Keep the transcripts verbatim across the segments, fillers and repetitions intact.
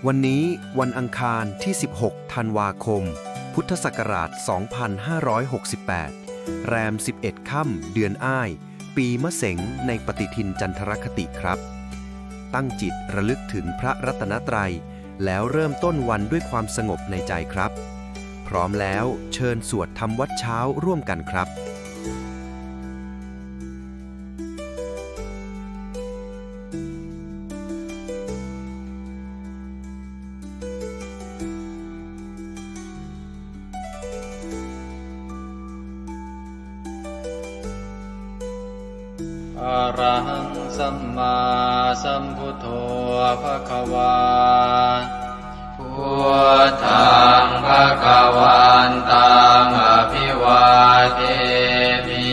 วันนี้วันอังคารที่ สิบหก ธันวาคม พุทธศักราช สองพันห้าร้อยหกสิบแปด แรม สิบเอ็ด ค่ำ เดือนอ้าย ปีมะเสง ในปฏิทินจันทรคติครับ ตั้งจิตระลึกถึงพระรัตนตรัย แล้วเริ่มต้นวันด้วยความสงบในใจครับ พร้อมแล้วเชิญสวดทำวัตรเช้าร่วมกันครับ Arahaṃ sammāsambuddho bhagavā. Buddhaṃ bhagavantaṃ abhivādemi.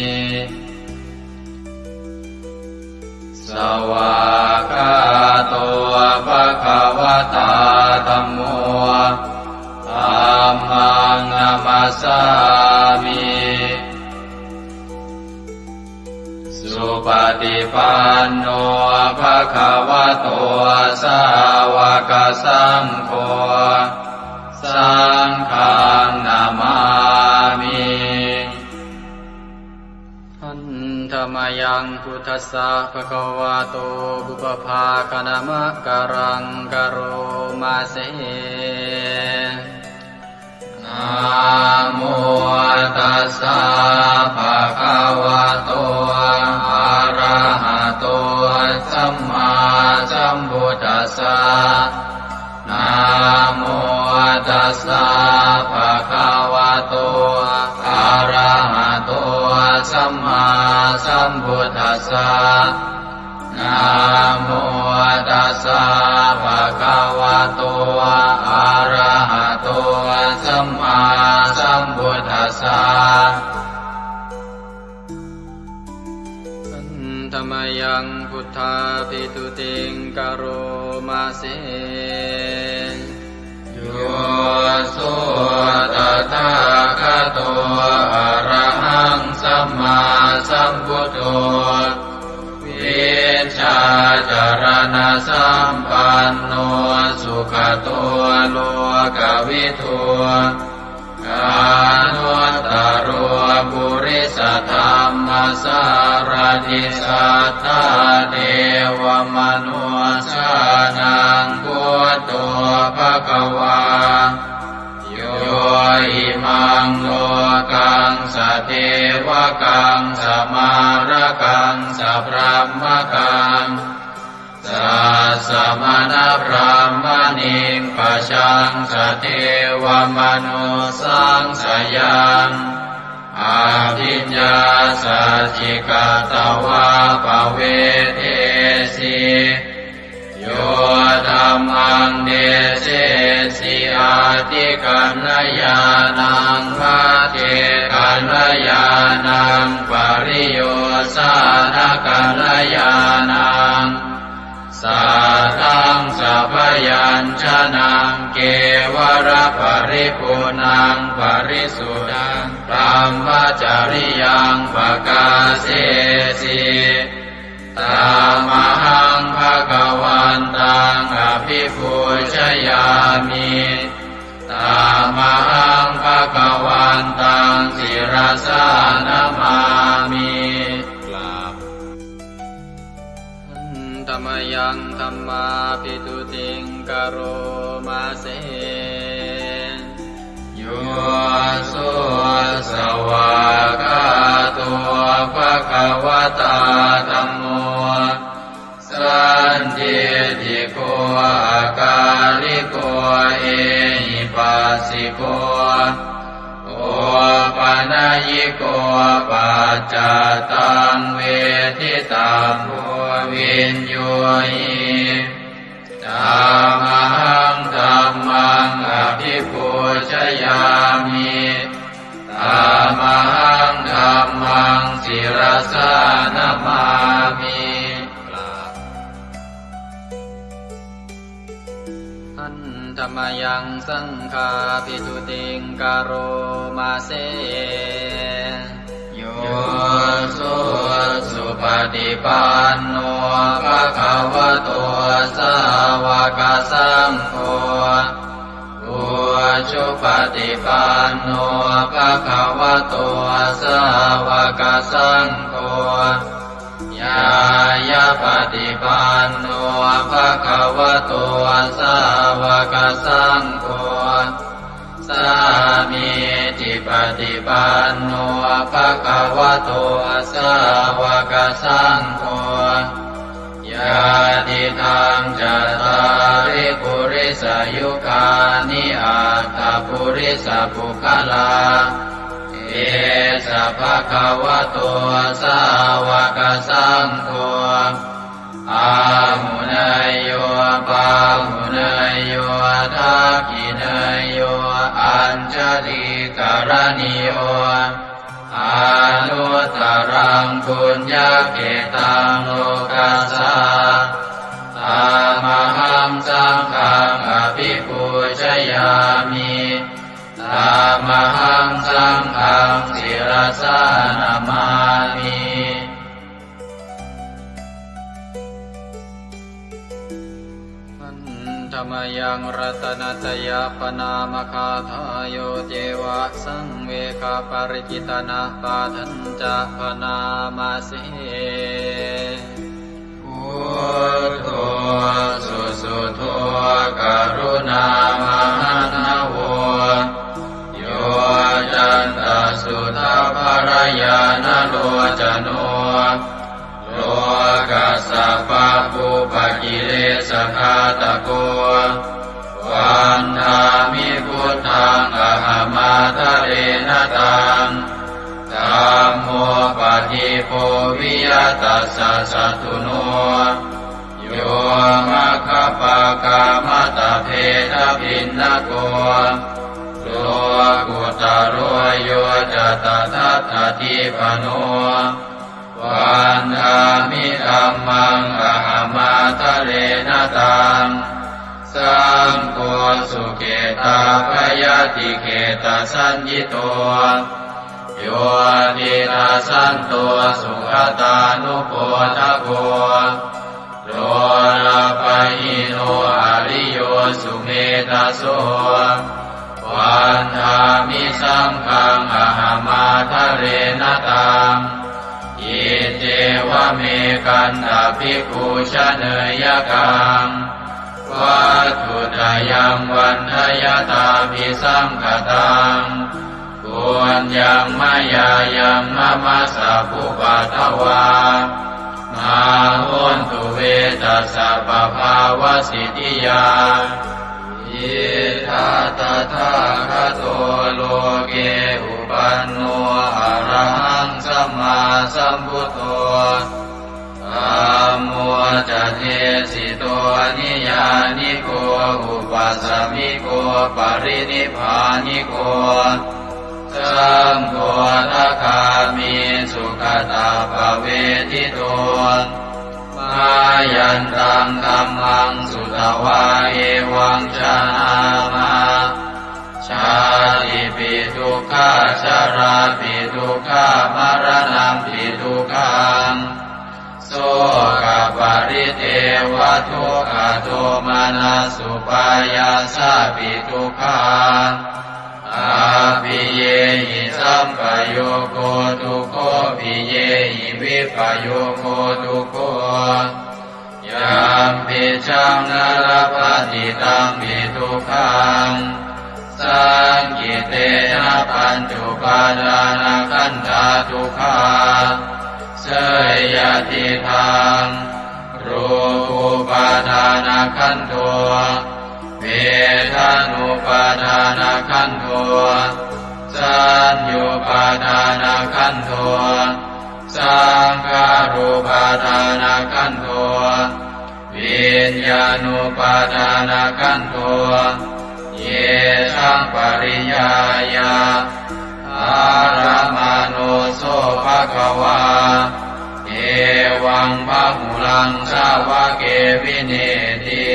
Svākkhāto bhagavatā dhammo. Dhammaṃ namassāmi. Supaṭipanno bhagavato sāvakasaṅgho. Saṅghaṃ namāmi. Handa mayaṃ buddhassa bhagavato pubbabhāganamakāraṃ karoma se. Namo tassa bhagavato arahato sammāsambuddhassa. Namo tassa bhagavato arahato sammāsambuddhassa. Namo tassa bhagavato arahato sammāsambuddhassa. Handa mayaṃ buddhābhistutiṃ karoma se. Yo so tathāgato arahaṃ sammāsambuddho, vijjācaraṇasampanno sugato lokavidū, anuttaro purisadammasārathi satthā devamanussānaṃ buddho bhagavā. Yo imaṃ lokaṃ sadevakaṃ samārakaṃ sabrahmakaṃ sassamaṇabrāhmaṇiṃ pajaṃ sadevamanussānaṃ sayaṃ abhiññāsacchikatvā pavedesi. Yo dhammaṃ desesi atthikaññāṇaṃ, pacchekakaññāṇaṃ, pariyosānakaññāṇaṃ, sātthaṃ sabyañjanaṃ, kevalaparipuṇṇaṃ parisuddhaṃ brahmacariyaṃ pakāsesi. Tamahaṃ bhagavantaṃ abhipūjayāmi. Tamahaṃ bhagavantaṃ sirasā namāmi. กราบ Handa mayaṃ dhammābhistutiṃ karoma se. Yo so svākkhāto bhagavatā dhammo, sandiṭṭhiko akāliko ehipassiko opanayiko paccattaṃ veditabbo viññūhi. Tamahaṃ dhammaṃ abhipūjayāmi. Tamahaṃ dhammaṃ sirasā namāmi. กราบ Handa mayaṃ saṅghābhistutiṃ karoma se. Yo so supaṭipanno bhagavato sāva sāvakasaṅgho, ujupaṭipanno bhagavato sāvakasaṅgho, ñāyapaṭipanno bhagavato sāvakasaṅgho, sāmīcipaṭipanno bhagavato sāvakasaṅgho, yadidaṃ cattāri purisayugāni aṭṭha purisapuggalā, esa bhagavato sāvakasaṅgho, āhuneyyo pāhuneyyo dakkhiṇeyyo añjalikaraṇīyo, anuttaraṃ puññakkhettaṃ lokassā. Tamahaṃ saṅghaṃ abhipūjayāmi. Tamahaṃ saṅghaṃ sirasā namāmi. Handa mayaṃ ratanattayappaṇāmagāthā, yo ceva saṃvegaparicitanapaṭhañca bhaṇāma se. Buddho susuddho karuṇāmahaṇṇavo, yoccantasuddhabbarañāṇalocano, lokassa pabbupakilesagāthako, vandāmi buddhaṃ ahamādarena taṃ. Dhammo padīpo viya tassa satthuno, yo maggapākamattabhedabhinnako, lokuttaro yo ca tadattadīpano, vandāmi dhammaṃ ahamādarena taṃ. Saṅgho sukhitapayadikhettasaññito, yo tiṇṇassanto sugatānubodhako, lolapahīno ariyo sumedhaso, vandāmi saṅghaṃ ahamādarena taṃ. Iccevamekantabhikkhū janeyyakaṃ, vatthuttayaṃ vandayattabhisaṅkhataṃ, puññaṃ mayā yaṃ mama sabbupaddavā, mā hontu ve tassa pabhāvasiddhiyā. Idha tathāgato loke upanno arahaṃ sammāsambuddho, dhammo ca desito niyyāniko upasamiko parinibbāniko, saṅgho sakāmi sugatappavedito. Mayantaṃ dhammaṃ sutvā evaṃ janāma, jātipi dukkhā jarāpi dukkhā maraṇampi dukkhaṃ, sokaparidevadukkhadomanassupāyāsāpi dukkhā, appiyehi sampayogo dukkho piyehi vippayogo dukkho, yampicchaṃ na labhati tampi dukkhaṃ, saṅkhittena pañcupādānakkhandhā dukkhā. Seyyathidaṃ, rūpupādānakkhandho, vedanupādānakkhandho, saññupādānakkhandho, saṅkhārupādānakkhandho, viññāṇupādānakkhandho, yesaṃ pariññāya ārāmaṇo so bhagavā, evaṃ bahulaṃ sāvake vineeti.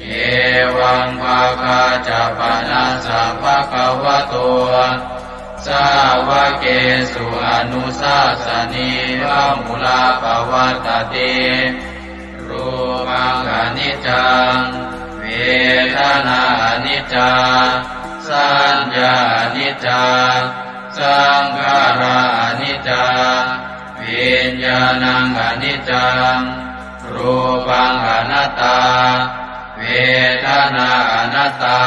Evaṃ bhāgā ca panassa bhagavato sāvakesu anussāsanī bahulā pavattati. Rūpaṃ khaṇi niccaṃ, vedanā aniccā, saññā aniccā, saṅkhārā aniccā, viññāṇaṃ aniccaṃ, rūpaṃ anattā, vedanā anattā,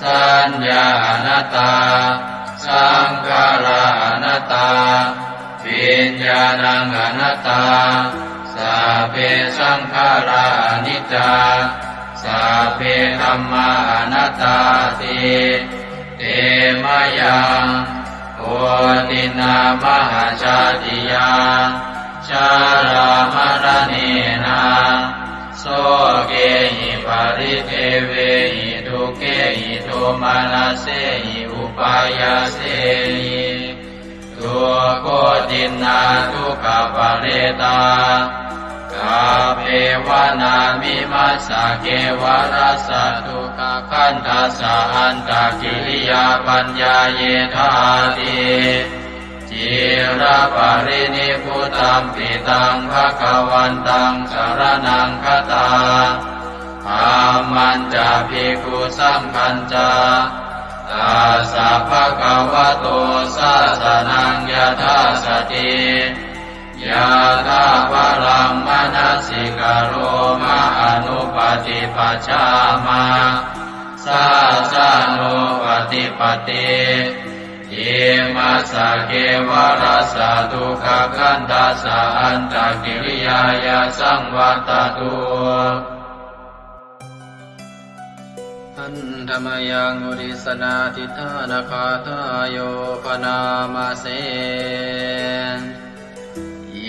saññā anattā, saṅkhārā anattā, viññāṇaṃ anattā, sabbe saṅkhārā aniccā, sabbe dhammā anattāti. Te mayaṃ otiṇṇā mahājātiyā, jarāmaraṇena, sokehi paridevehi dukkhehi domanassehi upāyāsehi, dukkhotiṇṇā dukkhaparetā, kappevānamimassa kevalassa dukkhakandhassa antakiriyā paññāyedhāti. Ciraparinibbutampi taṃ bhagavantaṃ saraṇaṃ gatā, dhammañca bhikkhusaṅghañca, tassa bhagavato sāsanaṃ yathāsati, yathābalaṃ manasikaroma anuppaṭipajjāma, sāsanūpaṭipatti. Imassa kevalassa dukkhakandhassa antakiriyāya saṃvattatu. Handa mayaṃ uddissanādhiṭṭhānagāthāyo bhaṇāma se.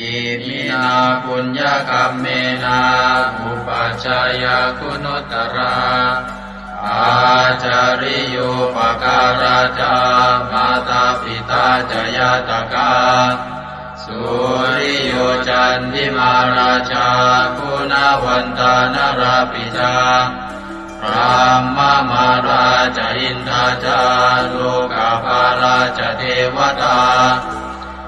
Iminā puññakammena upajjhāyā guṇuttarā, ācariyūpakārā ca mātā pitā ca ñātakā, suriyo candimā rājā guṇavantā narāpi ca, brahmamārā ca indā ca lokapālā ca devatā,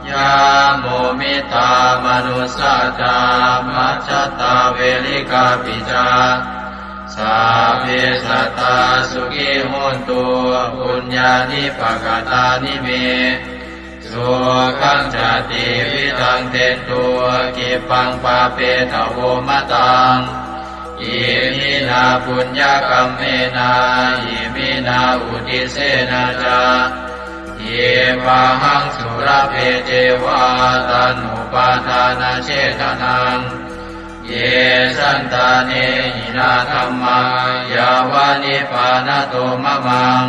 yamo mittā manussā ca majjhattā verikāpi ca, sabbe sattā sukhī hontu puññāni pakatāni me, sukhañca tividhaṃ dentu khippaṃ pāpetha vomataṃ. Iminā puññakammena iminā uddissena ca khippāhaṃ sulabhe ceva taṇhupādānachedanaṃ. Ye santāne hinā dhammā yāva nibbānato mamaṃ,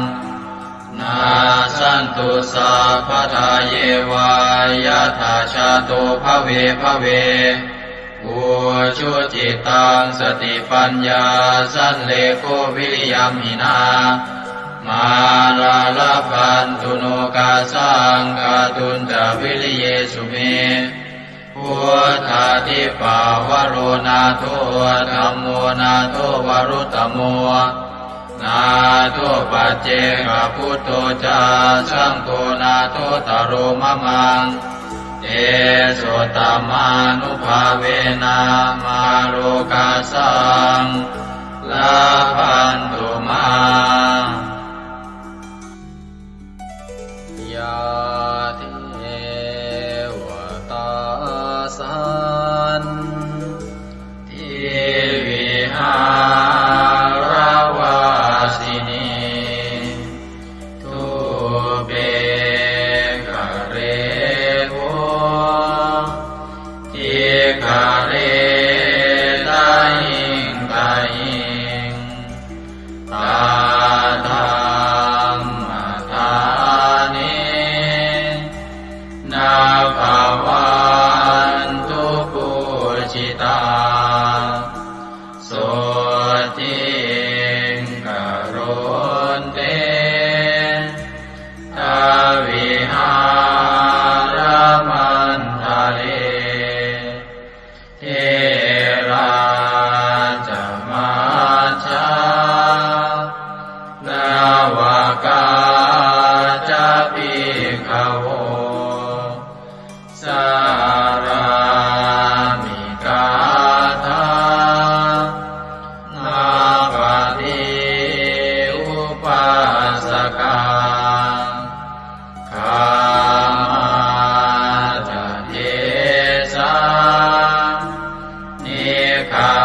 nassantu sabbadā yeva yattha jāto bhave bhave. Ujucittaṃ satipaññā sallekho viriyamhinā, mārā labhantu nokāsaṃ kātuñca viriyesu me. Buddhādhipavaro nātho, dhammo nātho varuttamo, nātho paccekabuddho ca, saṅgho nāthottaro mamaṃ. Tesottamānubhāvena mārokāsaṃ labhantu mā. Yā devatā santivihāravāsinī, thūpe ghare bodhighare tahiṃ tahiṃ,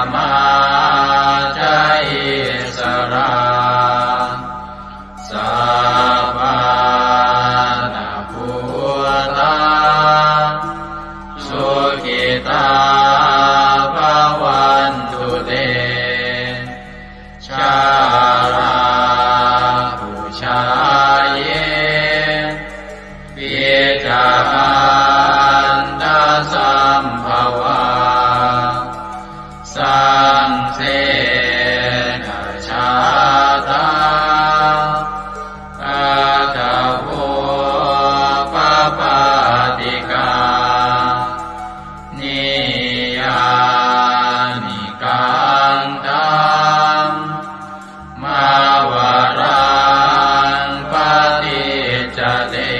Samā ca issarā sappāṇabhūtā sukhitā bhavantu te. Jalābujā yepi ca aṇḍasambhavā saṃsedajātā athavopapātikā niyyānikaṃ dhammavaraṃ paṭicca te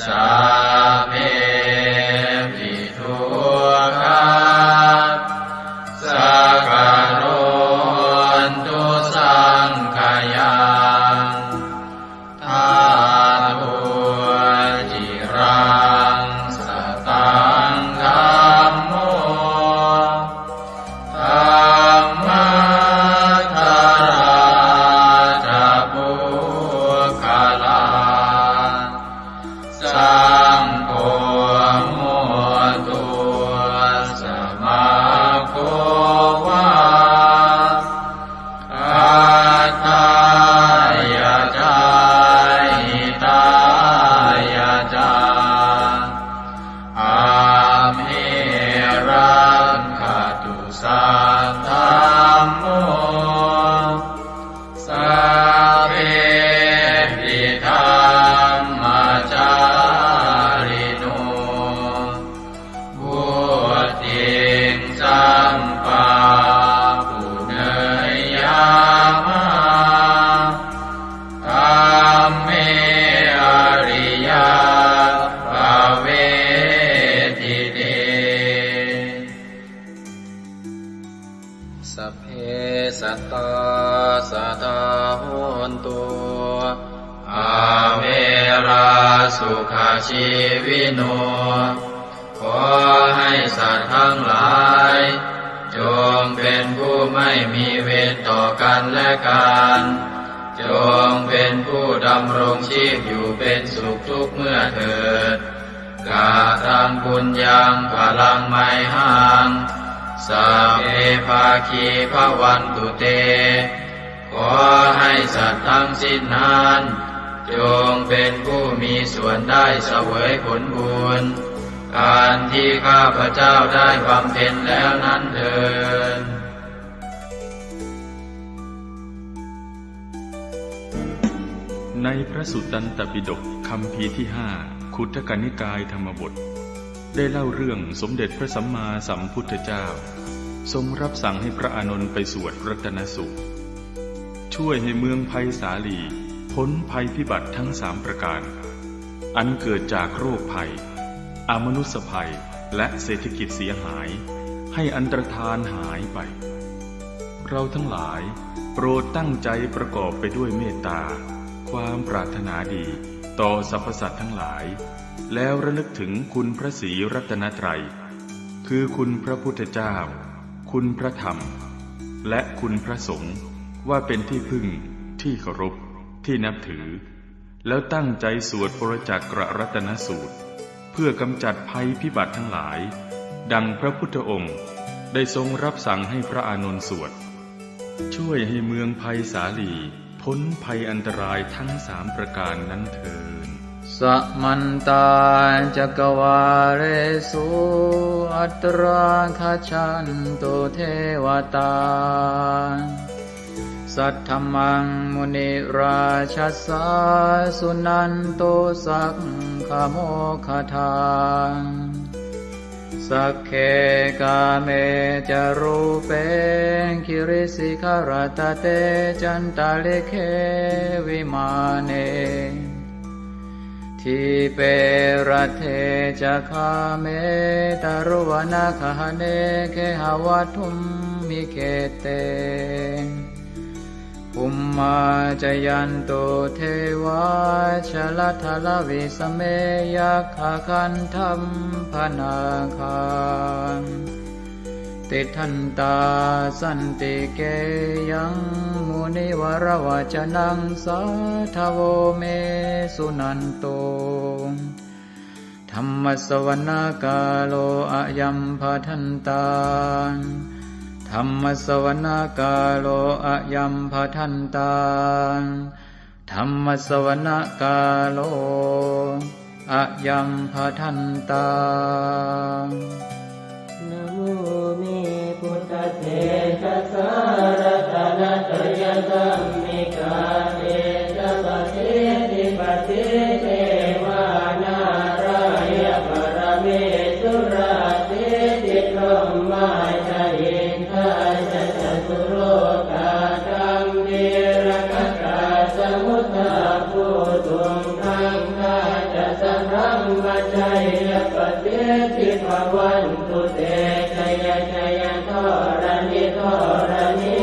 sabbepi dukkhā saṅkarontu saṅkhayaṃ. Ṭhātu ciraṃ sataṃ dhammo dhammaddharā ca puggalā saṅgho hotu samaggo va atthāya ca hitāya ca. Amhe rakkhatu saddhammo sabbepi dhammacārino vuḍḍhiṃ sampāpuṇeyyāma dhamme ariyappavedite. Sabbe sattā sadā hontu averā sukhajīvino. ขอให้สัตว์ทั้งหลาย จงเป็นผู้ไม่มีเวรต่อกันและกัน จงเป็นผู้ดำรงชีพอยู่เป็นสุขทุกเมื่อเถิด Kataṃ puññaṃ phalaṃ mayhaṃ sabbe bhāgī bhavantu te. ขอให้สัตว์ทั้งสิ้นนั้น จงเป็นผู้มีส่วนได้เสวยผลบุญ อันที่ข้าพเจ้าได้บำเพ็ญแล้วนั้นเทอญ ในพระสุตตันตปิฎกคัมภีร์ที่ห้า คุตตกนิกายธรรมบท ได้เล่าเรื่องสมเด็จพระสัมมาสัมพุทธเจ้า ทรงรับสั่งให้พระอานนท์ไปสวดรัตนสูตร ช่วยให้เมืองไพศาลีพ้นภัยพิบัติทั้งสามประการ อันเกิดจากโรคภัย อมนุสสภัย และเศรษฐกิจเสียหาย ให้อันตรธานหายไป เราทั้งหลายโปรดตั้งใจประกอบไปด้วยเมตตา ความปรารถนาดีต่อสรรพสัตว์ทั้งหลาย แล้วระลึกถึงคุณพระศรีรัตนตรัย คือคุณพระพุทธเจ้า คุณพระธรรม และคุณพระสงฆ์ ว่าเป็นที่พึ่ง ที่เคารพ ที่นับถือ แล้วตั้งใจสวดปรจักกรัตนสูตร เพื่อกำจัดภัยพิบัติทั้งหลาย ดังพระพุทธองค์ได้ทรงรับสั่งให้พระอานนท์สวด ช่วยให้เมืองไพศาลีพ้นภัยอันตรายทั้งสามประการนั้นเทอญ Samantā cakkavāḷesu atrāgacchantu devatā. Saddhammaṃ munirājassa suṇantu saggamokkhadaṃ. Sagge kāme ca rūpe girisikharataṭe cantalikkhe vimāne. Dīpe raṭṭhe ca gāme taruvanagahane gehavatthumhi khette. Bhummā cāyantu devā jalathalavisame yakkhagandhabbanāgā. tiṭṭhantā santike yaṃ munivaravacanaṃ sādhavo me suṇantu. Dhammassavanakālo ayambhadantā. Dhammassavanakālo ayambhadantā. Dhammassavanakālo ayambhadantā. Namo me buddhatejasā ratanattayadhammikā tejapasiddhi pasīdevā nārāya paramesurā siddhibrahmā ca indā ca catulokā gambhīrakkhakā samuddā bhūtuṃ gaṅgā ca sabrahmajayya pasiddhi bhavantu te. Jaya jaya dharaṇi dharaṇī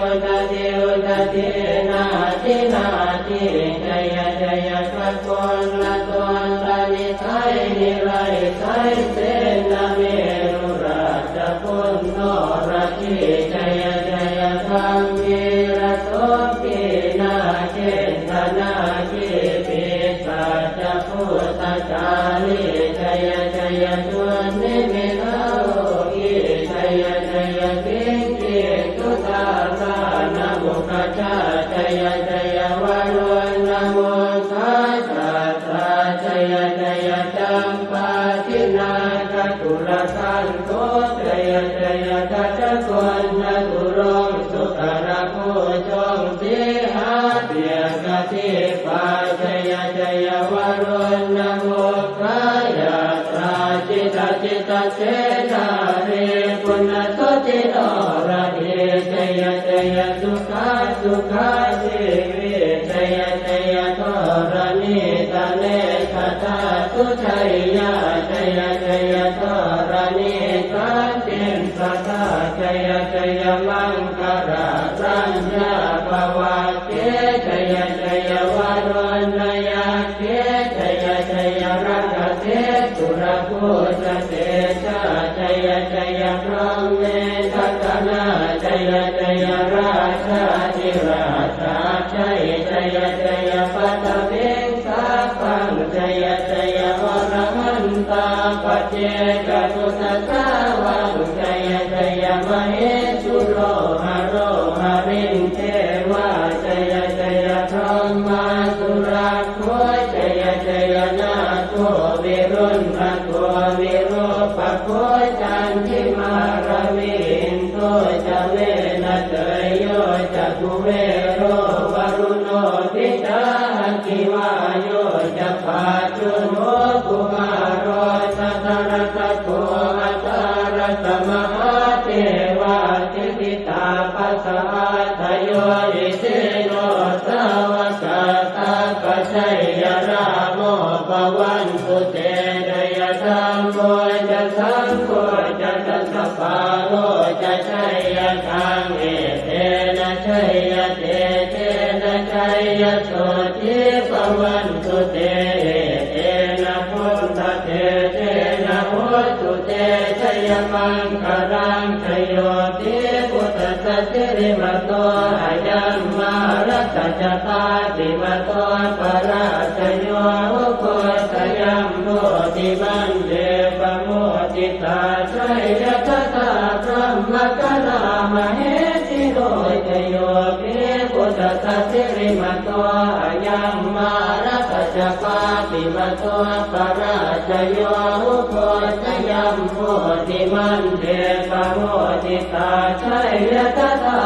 udadhi udadhī nadi nadī jaya jaya gaganalatantanisai nirayasai senamerurājabaṅgā norajī jaya jaya gambhīrasombhī nāgendanāgī pisācabhūtakālī jaya jaya dunnimittarogī jaya jaya siṅgī sudā dānamukhajā jaya jaya varuṇamukhasātrā jaya jaya campādināgakulagantho jaya jaya gajagonnaturaṅga sukarabhujaṅga sīhabyagghadīpā jaya jaya varuṇamukhayātrā jita jita senārī puna suddhi noradī jaya jaya sukhā sukhā jīvī jaya jaya dharaṇītale sadā sujayā jaya jaya dharaṇī santin sadā jaya jaya maṅkararaññā bhavagge jaya jaya varuṇayakkhe jaya jaya rakkhase surabhujatejā jaya jaya brahmendagaṇā jaya jaya rājādhirājasājjai jaya jaya paṭhaviṃ sabbaṃ jaya jaya arahantā paccekabuddhasāvaṃ jaya jaya mahesuro haro harindevā jaya jaya brahmā surakkho jaya jaya nāgo viruḷhako virūpakkho candimā ravi indo ca venateyyo ca kuvero varuṇopi ca aggi vāyo ca pājuṇho kumāro dhataraṭṭhako aṭṭhārasa mahādevā siddhitāpasa-ādayo isino sāvakā sabbā jaya rāmo bhavantu te jaya dhammo ca saṅgho ca dasapālo ca jayakaṃ etena jayatejena jayasotthī bhavantu te etena buddhatejena hotu te jayamaṅgalaṃ jayo hi buddhassa sirīmato ayaṃ mārassa ca pāpimato parājayo ugghosayuṃ bodhimaṇḍe pamoditā jaya tadā brahmagaṇā mahesino jayo hi buddhassa sirīmato ayaṃ mārassa ca pāpimato parājayo ugghosayuṃ bodhimaṇḍe pamoditā jaya tadā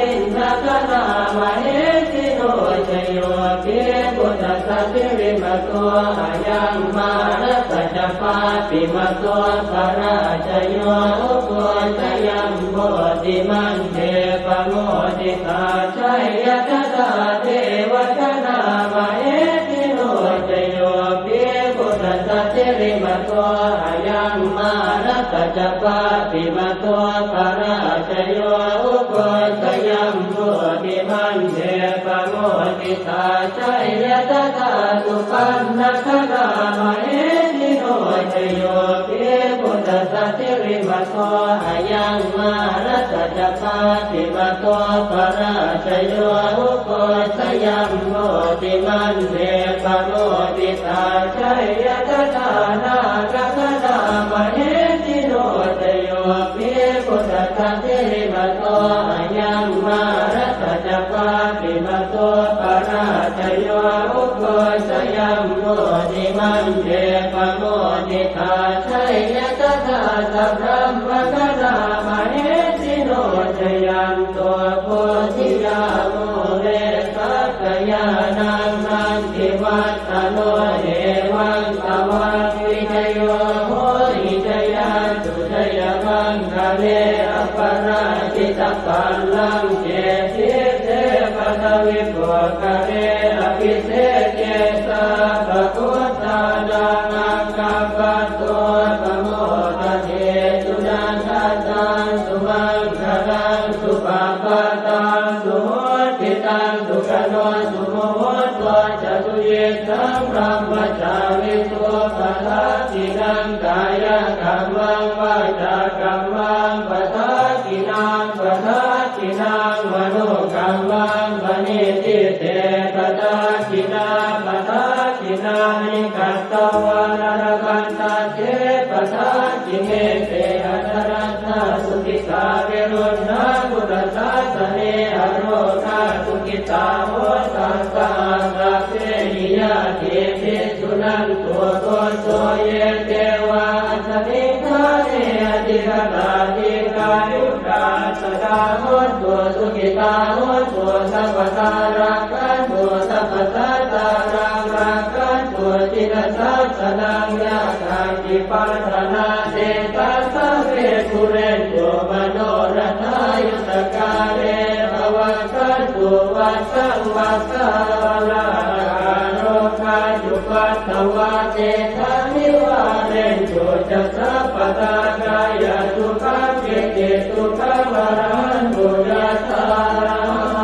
indagaṇā mahesino jayo hi buddhassa sirīmato ayaṃ mārassa ca pāpimato parājayo ugghosayuṃ bodhimaṇḍe pamoditā jaya tadā devagaṇā mahesino jayo hi buddhassa sirīmato ayaṃ mārassa ca pāpimato parājayo ugghosayuṃ bodhimaṇḍe pamoditā jaya tadā supaṇṇagaṇā mahesino jayo hi buddhassa sirīmato ayaṃ mā Mārassa ca pāpimato parājayo, ugghosayuṃ bodhimaṇḍe pamoditā, jaya tadā nāgagaṇā mahesino. Jayo hi buddhassa sirīmato ayaṃ, mārassa ca pāpimato parājayo, ugghosayuṃ bodhimaṇḍe pamoditā, jaya tadā sabrahmagaṇā mahesino. Jayanto bodhiyā mūle sakyānaṃ nandivaḍḍhano, evaṃ tvaṃ vijayo hohi jayassu jayamaṅgale, aparājitapallaṅke sīse paṭhavipokkhare, abhiseke sabbabuddhānaṃ aggappatto pamodati. Sunakkhattaṃ sumaṅgalaṃ supabhātaṃ suhuṭṭhitaṃ, sukhaṇo sumuhutto ca suyiṭṭhaṃ brahmacārisu, padakkhiṇaṃ kāyakammaṃ vācākammaṃ padakkhiṇaṃ, padakkhiṇaṃ manokammaṃ paṇidhī te padakkhiṇā, padakkhiṇāni katvāna labhantatthe padakkhiṇe. Te atthaladdhā sukhitā viruḷhā buddhasāsane, arogā sukhitā hotha saha sabbehi ñātibhi. Suṇantu bhonto ye devā asmiṃ ṭhāne adhigatā, dīghāyukā sadā hontu, sukhitā hontu sabbadā, rakkhantu sabbasattānaṃ, rakkhantu jinasāsanaṃ. Yā kāci patthanā tesaṃ sabbe pūrentu manorathā, yuttakāle pavassantu vassaṃ vassā, ālāhakā rogā cupaddavā tesaṃ nivārentu ca sabbadā, kāyasukhaṃ cittisukhaṃ arahantu yathārahaṃ.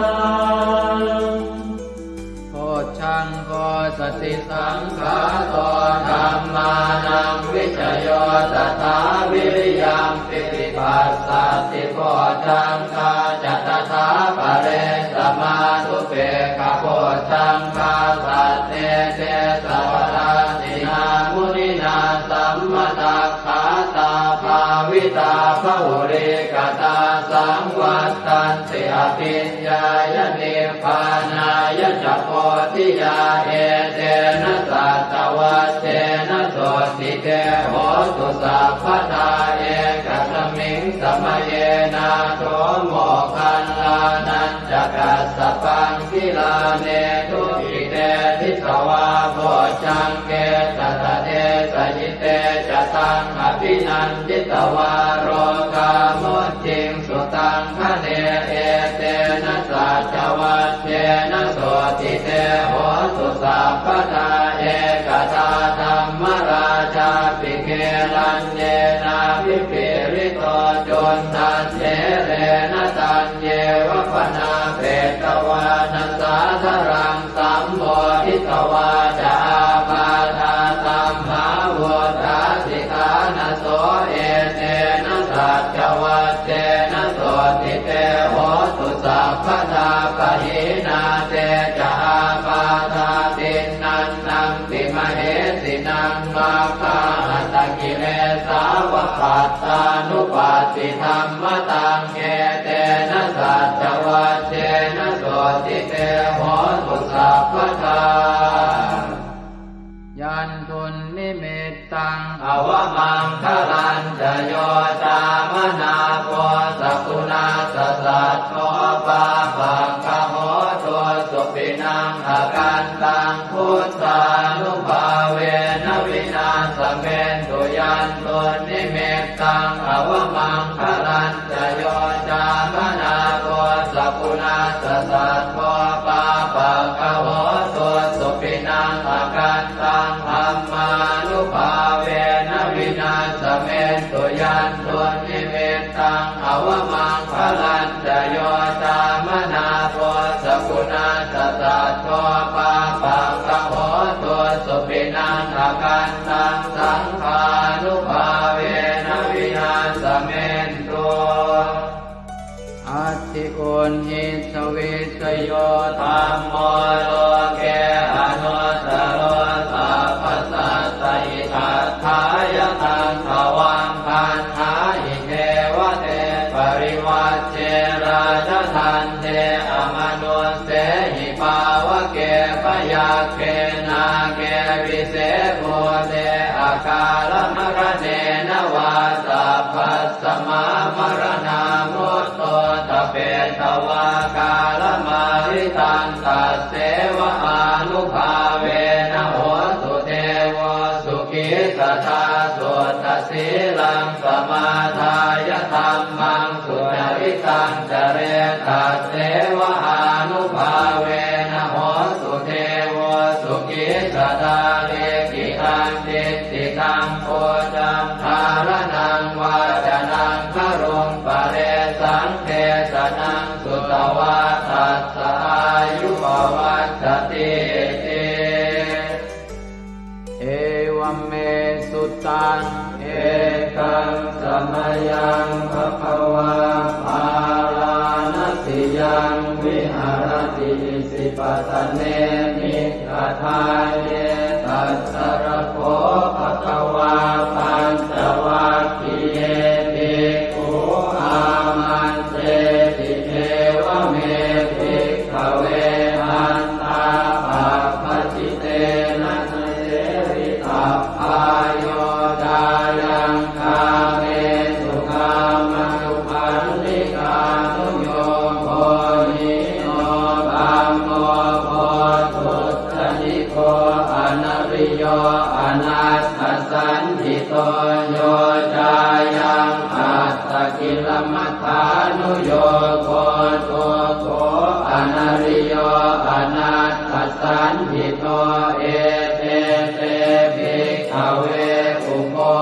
Bojjhaṅgo satisaṅkhāto dhammānaṃ vicayo tathā, viriyampīti passaddhi bojjhaṅgā ca tathāpare, samādhupekkhabojjhaṅgā sattete sabbadassinā, muninā sammadakkhātā bhāvitā bahulīkatā, saṃvattanti abhiññāya nibbānāya ca bodhiyā. Etena saccavajjena sotthi te hotu sabbadā, ekasmiṃ samaye nātho moggallānañca kassapaṃ, gilāne dukkhite disvā bojjhaṅge satta desayi. Te ca taṃ abhinanditvā rogā mucciṃsu taṅkhaṇe. Etena saccavajjena sotthi te hotu sabbadā. Ekadā dhammarājāpi gelaññenābhipīḷito, cundattherena taññeva bhaṇāpetvāna sādaraṃ, sammoditvā ca ābādhā tamhā vuṭṭhāsi ṭhānaso. Etena saccavajjena sotthi te hotu sabbadā. Pahīnā te ca ābādhā tiṇṇannampi mahesinaṃ, maggāhatakilesāva pattānuppattidhammataṃ. Etena saccavajjena sotthi te hotu sabbadā. Yandunnimittaṃ avamaṅgalañca yo cāmanāpo sakuṇassa saddo, pāpaggaho dussupinaṃ akantaṃ, buddhānubhāvena vināsamentu. Yandunnimittaṃ avamaṅgalañca yo cāmanāpo sakuṇassa saddo, pāpaggaho dussupinaṃ akantaṃ, dhammānubhāvena vināsamentu. Yandunnimittaṃ avamaṅgalañca yo cāmanāpo sakuṇassa saddo, pāpaggaho du Uṇhissavissayo dhammo loke anuttaro sabbasattahitatthāya taṃ tvaṃ gaṇhāhi devate parivajje rājadaṇḍe amanussehi pāvake byagghe nāge vise bhūte akālamaraṇena vā sabbasmā maraṇā mutto ṭhapetvā kālamāritaṃ tasseva ānubhāvena hotu devo sukhī sadā. Suddhasīlaṃ samādāya dhammaṃ sucaritaṃ care tasseva ānubhāvena hotu devo sukhī sadā. Likkhitaṃ cintitaṃ pūjaṃ dhāraṇaṃ vācanaṃ garuṃ paresaṃ desanaṃ sutvā tassa āyu pavaḍḍhatīti. Evaṃ me sutaṃ. Ekaṃ samayaṃ bhagavā bārāṇasiyaṃ viharati isipatane migadāye. Tatra kho bhagavā pañcavaggiye bhikkhū āmantesi: Evaṃ me bhikkhave antā pabbajitena na sevitabbā, yo cāyaṃ kāmesu kāmasukhallikānuyogo hīno gammo pothujjaniko anariyo anatthasañhito, yo cāyaṃ attakilamathānuyogo dukkho anariyo anatthasañhito. Ete te bhikkhave ubho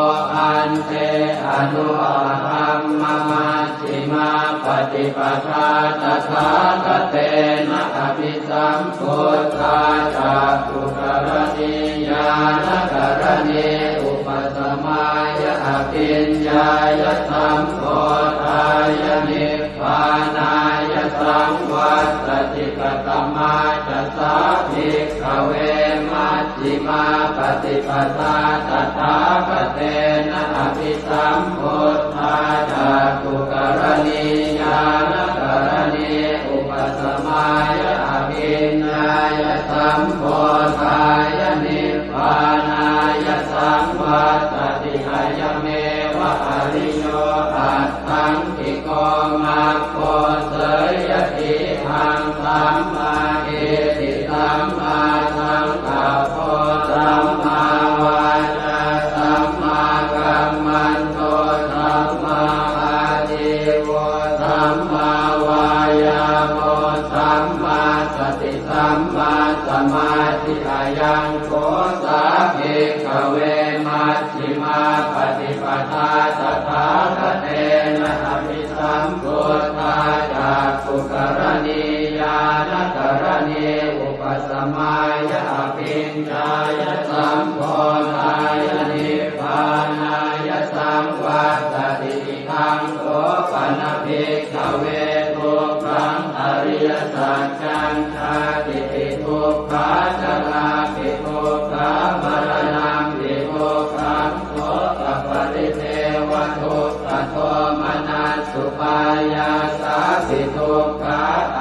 ante anupagamma majjhimā paṭipadā tathāgatena abhisambuddhā cakkhukaraṇī ñāṇakaraṇī upasamāya abhiññāya sambodhāya nibbānāya saṃvattati. Katamā ca sā bhikkhave maj jjhimā paṭipadā tathāgatena abhisambuddhā cakkhukaraṇī ñāṇakaraṇī upasamāya abhiññāya sambodhāya nibbānāya saṃvattati. Ayameva ariyo aṭṭhaṅgiko maggo, seyyathīdaṃ: sammādiṭṭhi sammāsaṅkappo sammāvācā sammākammanto sammāājīvo sammāvāyāmo sammāsati sammāsamādhi. Ayaṃ kho sā bhikkhave maj jjhimā paṭipadā tathāgatena abhisambuddhā cakkhukaraṇī ñāṇakaraṇī upasamāya abhiññāya sambodhāya nibbānāya saṃvattati. Idaṃ kho pana bhikkhave dukkhaṃ ariyasaccaṃ: jātipi dukkhā jarāpi dukkhā maraṇampi dukkhaṃ sokaparidevadukkhadomanassupāyāsāpi dukkhā,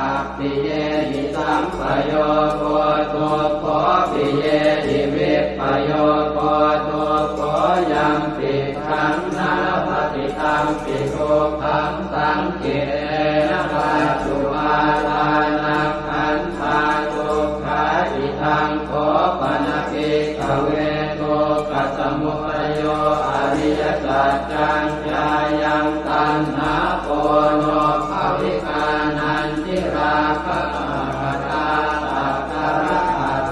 appiyehi sampayogo dukkho piyehi vippayogo dukkho, yampicchaṃ na labhati tampi dukkhaṃ saṅkhittena pañcupādānakkhandhā dukkhā. Idaṃ kho pana bhikkhave dukkhasamudayo ariyasaccaṃ: yāyaṃ taṇhā ponobbhavikā nandirāgasahagatā tatra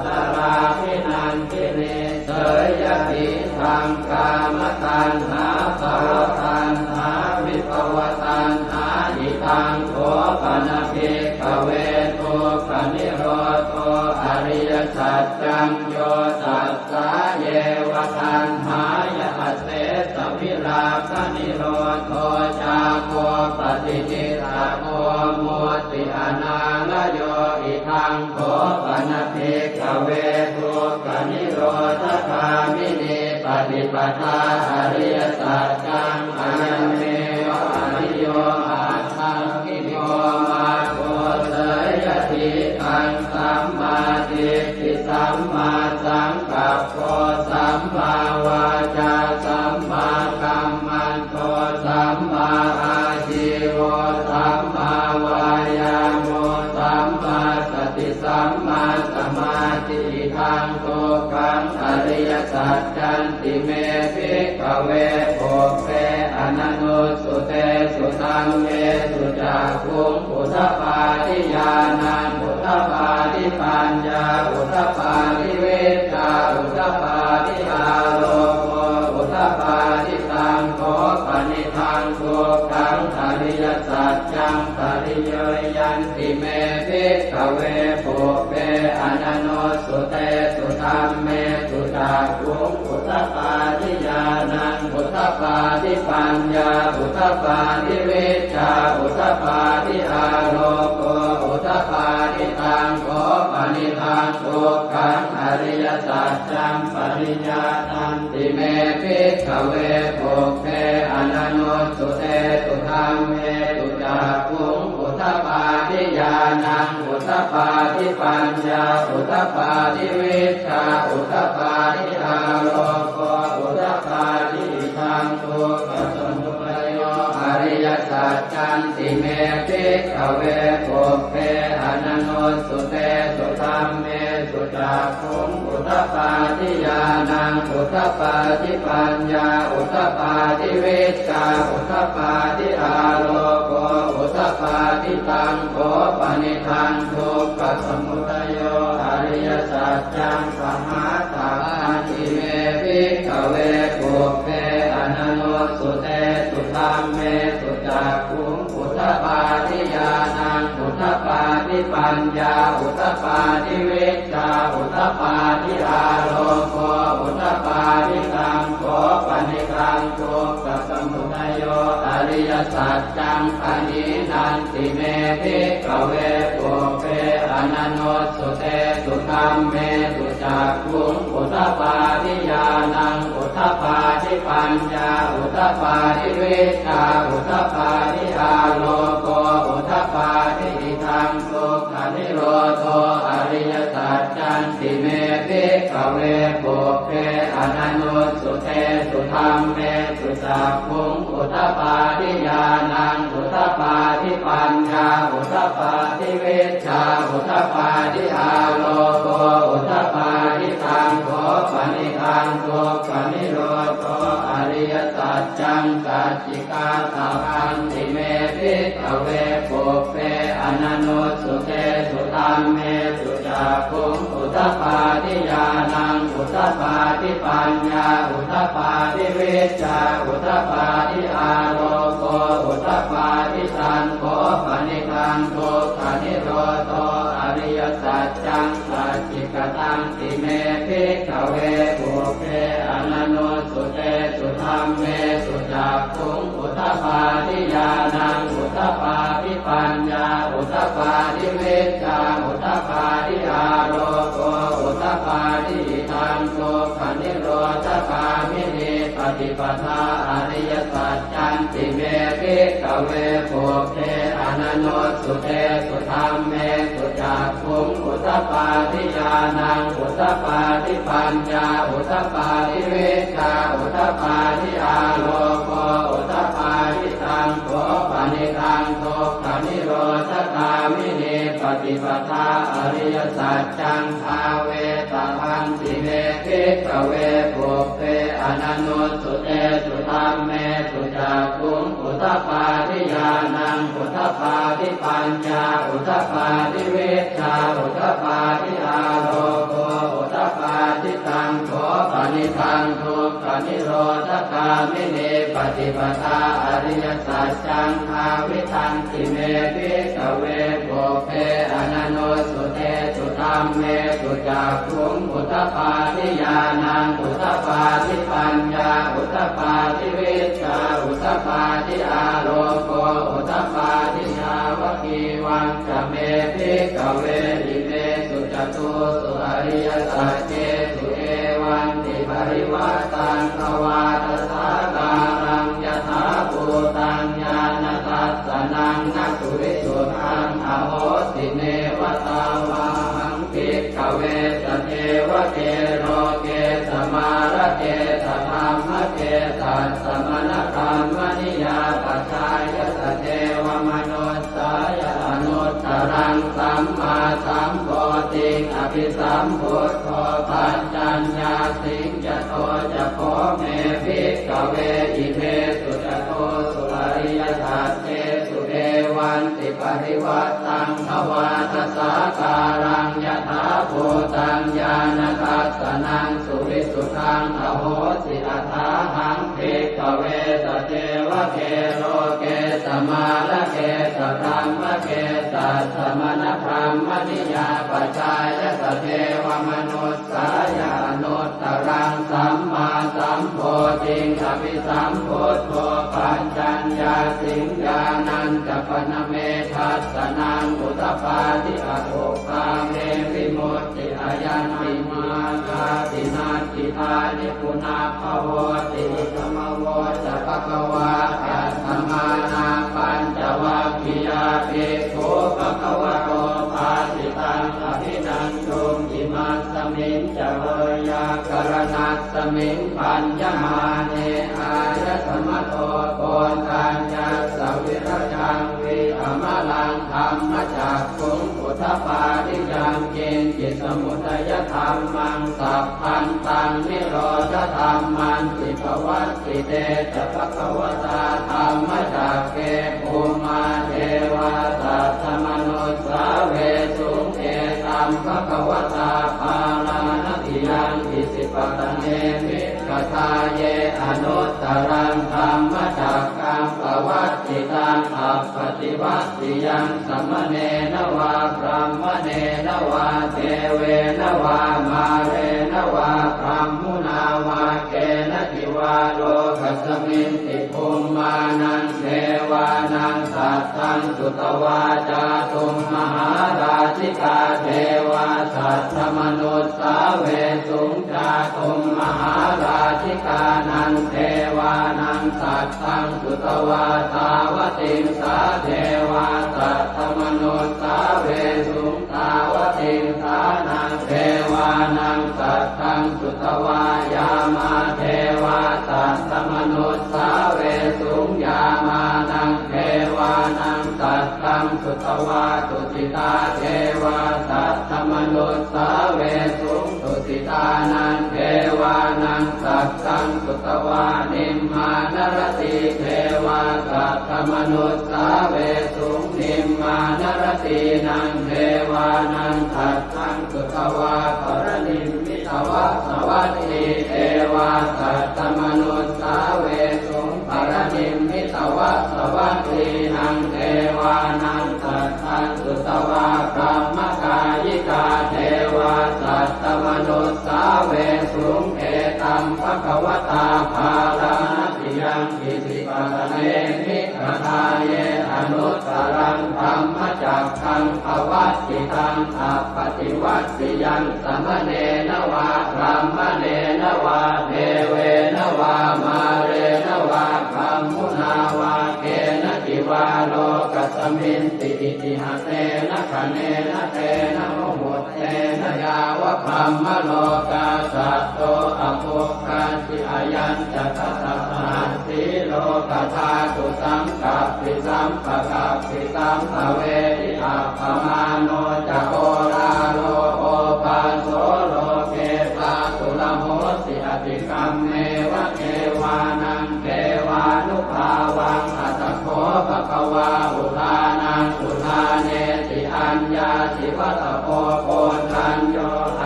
tatrābhinandinī, seyyathīdaṃ: kāmataṇhā bhavataṇhā vibhavataṇhā. Idaṃ kho pana bhikkhave dukkhanirodho ariyasaccaṃ: yo tassāyeva taṇhāya asesavirāganirodho cāgo paṭi nissaggo mutti anālayo. Idaṃ kho pana bhikkhave dukkhanirodhagāminī paṭipadā ariyasaccaṃ. Ayameva ariyo aṭṭhaṅgiko maggo. Seyyathīdaṃ: sammādiṭṭhi sammāsaṅkappo sammāvācā sammākammanto sammāājīvo sammāvāyāmo sammāsati sammāsamādhi. Idaṃ dukkhaṃ ariyasaccanti me bhikkhave pubbe ananussutesu dhammesu cakkhuṃ udapādi ñāṇaṃ udapādi paññā udapādi vijjā udapādi āloko udapādi. Taṃ kho panidaṃ dukkhaṃ ariyasaccaṃ pariyāyanti me bhikkhave pubbe ananussutesu dhammesu cakkhuṃ udapādi ñāṇaṃ udapādi paññā udapādi vijjā udapādi āloko udapādi. Taṃ kho panidaṃ dukkhaṃ ariyasaccaṃ pariyāyanti me bhikkhave pubbe ananussutesu dhammesu cakkhuṃ udapādi ñāṇaṃ udapādi paññā udapādi vijjā udapādi āloko udapādi. Idaṃ dukkhasamudayo ariyasaccanti me bhikkhave pubbe ananussutesu dhammesu cakkhuṃ udapādi ñāṇaṃ udapādi paññā udapādi vijjā udapādi āloko udapādi. Taṃ kho panidaṃ dukkhasamudayo ariyasaccaṃ pahātabbanti me bhikkhave pubbe ananussutesu dhammesu cakkhuṃ udapādi ñāṇaṃ udapādi paññā udapādi vijjā udapādi āloko udapādi. Taṃ kho panidaṃ dukkhasamudayo ariyasaccaṃ pahīnanti me bhikkhave pubbe ananussutesu dhammesu cakkhuṃ udapādi ñāṇaṃ udapādi paññā udapādi vijjā udapādi āloko udapādi. Idaṃ dukkhanirodho ariyasaccanti me bhikkhave pubbe ananussutesu dhammesu cakkhuṃ udapādi ñāṇaṃ udapādi paññā udapādi vijjā udapādi āloko udapādi. Taṃ kho panidaṃ dukkhanirodho ariyasaccaṃ sacchikātabbanti me bhikkhave pubbe ananussutesu dhammesu cakkhuṃ udapādi ñāṇaṃ udapādi paññā udapādi vijjā udapādi āloko udapādi. Taṃ kho panidaṃ dukkhanirodho ariyasaccaṃ sacchikatanti me bhikkhave pubbe ananussutesu dhammesu cakkhuṃ udapādi ñāṇaṃ udapādi paññā udapādi vijjā udapādi āloko udapādi. Idaṃ dukkhanirodhagāminī paṭipadā ariyasaccanti me bhikkhave pubbe ananussutesu dhammesu cakkhuṃ udapādi ñāṇaṃ udapādi paññā udapādi vijjā udapādi āloko udapādi. Taṃ kho panidaṃ dukkhanirodhagāminī paṭipadā ariyasaccaṃ bhāvetabbanti me bhikkhave pubbe ananussutesu dhammesu cakkhuṃ udapādi ñāṇaṃ udapādi paññā udapādi vijjā udapādi āloko udapādi. Taṃ kho panidaṃ dukkhanirodhagāminī paṭipadā ariyasaccaṃ bhāvitanti me bhikkhave pubbe ananussutesu Dhammesu cakkhuṃ udapādi ñāṇaṃ udapādi paññā udapādi vijjā udapādi āloko udapādi. Yāvakīvañca me bhikkhave imesu catūsu ariyasaccesu evantiparivaṭṭaṃ dvādasākāraṃ yathābhūtaṃ ñāṇadassanaṃ na suvisuddhaṃ ahosi, neva tāvāhaṃ bhikkhave sadevake loke samārake sadhammake sassamaṇabrāhmaṇiyā pajāya sadevamanussāya anuttaraṃ sammāsambodhiṃ abhisambuddho paccaññāsiṃ. Yato ca kho me bhikkhave imesu catūsu ariyasaccesu evantiparivaṭṭaṃ dvādasākāraṃ yathābhūtaṃ ñāṇadassanaṃ suvisuddhaṃ ahosi, athāhaṃ bhikkhave sadevake loke samārake sadhammake sassamaṇabrāhmaṇiyā pajāya sadevamanussāya anuttaraṃ sammāsambodhiṃ abhisambuddho paccaññāsiṃ. Ñāṇañca pana me dassanaṃ udapādi, akuppā me vimutti, ayaṃ nibbānāti natthidāni punabbhavoti. Idamavoca bhagavā. Attamanā pañcavaggiyā bhikkhū bhagavato bhāsitaṃ abhinanduṃ. Imasmiñca veyyākaraṇasmiṃ bhaññamāne āyasmato Koṇḍaññassa virajaṃ vītamalaṃ dhammacakkhuṃ udapādi: yaṅkiñci samudayadhammaṃ sabbantaṃ nirodhadhammanti. Pavattite ca bhagavatā dhammacakke bhummā devā saddamanussāvesuṃ: etaṃ bhagavatā Bārāṇasiyaṃ Isipatane migadāye anuttaraṃ dhammacakkaṃ pavattitaṃ appaṭivattiyaṃ samaṇena vā brāhmaṇena vā devena vā mārena vā brahmunā vā kenaci vā lokasminti bhummānaṃ devānaṃ saddaṃ sutvā cātummahārājikā devā saddamanussāvesuṃ. Cātummahārājikānaṃ devānaṃ saddaṃ sutvā tāvatiṃsā devā saddamanussāvesuṃ. Tāvatiṃsānaṃ devānaṃ saddaṃ sutvā yāmā devā saddamanussāvesuṃ. Yāmānaṃ devānaṃ saddaṃ sutvā tusitā devā saddamanussāvesuṃ. Tusitānaṃ devānaṃ saddaṃ sutvā nimmānaratī devā saddamanussāvesuṃ. Nimmānaratīnaṃ devānaṃ saddaṃ sutvā paranimmitavasavattī devā saddamanussāvesuṃ. Paranimmitavasavattīnaṃ devānaṃ saddaṃ sutvā brahmakāyikā devā saddamanussāvesuṃ. Etaṃ bhagavatā Bārāṇasiyaṃ Isipatane migadāye anuttaraṃ dhammacakkaṃ pavattitaṃ appaṭivattiyaṃ samaṇena vā brāhmaṇena vā devena vā mārena vā brahmunā vā kenaci vā lokasminti itihasena khaṇena tena muhuttena yāva brahmalokā saddo abbhuggacchi. Ayañca dasasahassī lokadhātu saṅkappi sampakappi sampavedhi. Appamāṇo ca oḷāro obhāso loke pāturahosi atikkammeva devānaṃ devānubhāvaṃ. Atha kho bhagavā udānaṃ udānesi: Aññāsi vata bho Koṇḍañño,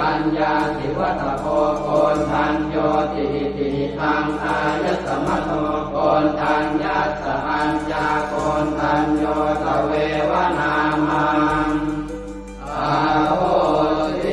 aññāsi vata bho Koṇḍaññoti. Iti hidaṃ āyasmato Koṇḍaññassa aññākoṇḍañño tveva nāmaṃ ahosi.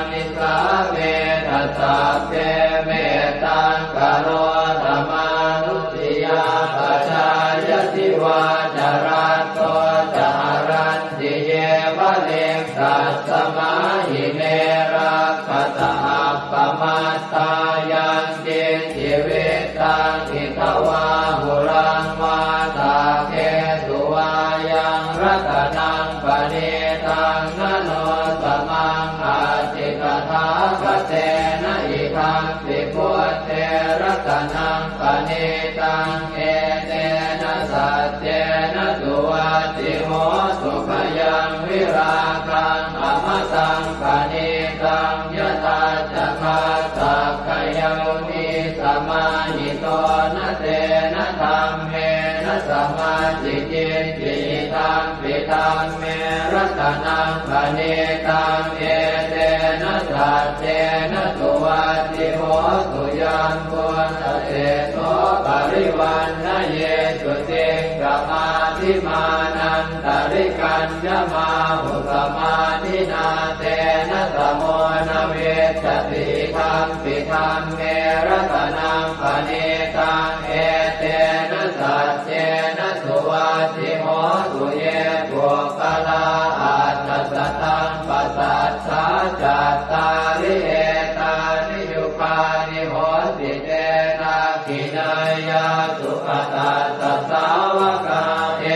Nisāmetha sabbe mettaṃ karotha mānusiyā pajāya divā ca ratto ca haranti ye baliṃ tasmā hi ne rakkhasa appamattā. Yaṅkiñci vittaṃ idha vā huraṃ vā saggesu vā yaṃ ratanaṃ paṇītaṃ na no samaṃ atthi tathāgatena idampi buddhe ratanaṃ paṇītaṃ etena saccena suvatthi hotu. Khayaṃ virāgaṃ amataṃ paṇītaṃ yadajjhagā sakyamunī samāhito na tena dhammena samatthi kiñci idampi dhamme ratanaṃ paṇītaṃ etena saccena suvatthi hotu. Yambuddhaseṭṭho parivaṇṇayī suciṃ samādhimānantarikaññamāhu samādhinā tena samo na vijjati idampi dhamme ratanaṃ paṇītaṃ etena saccena suvatthi hotu. Ye puggalā aṭṭha sataṃ pasaṭṭhā cattāri etāni yugāni honti te dakkhiṇeyyā sugatassa sāvakā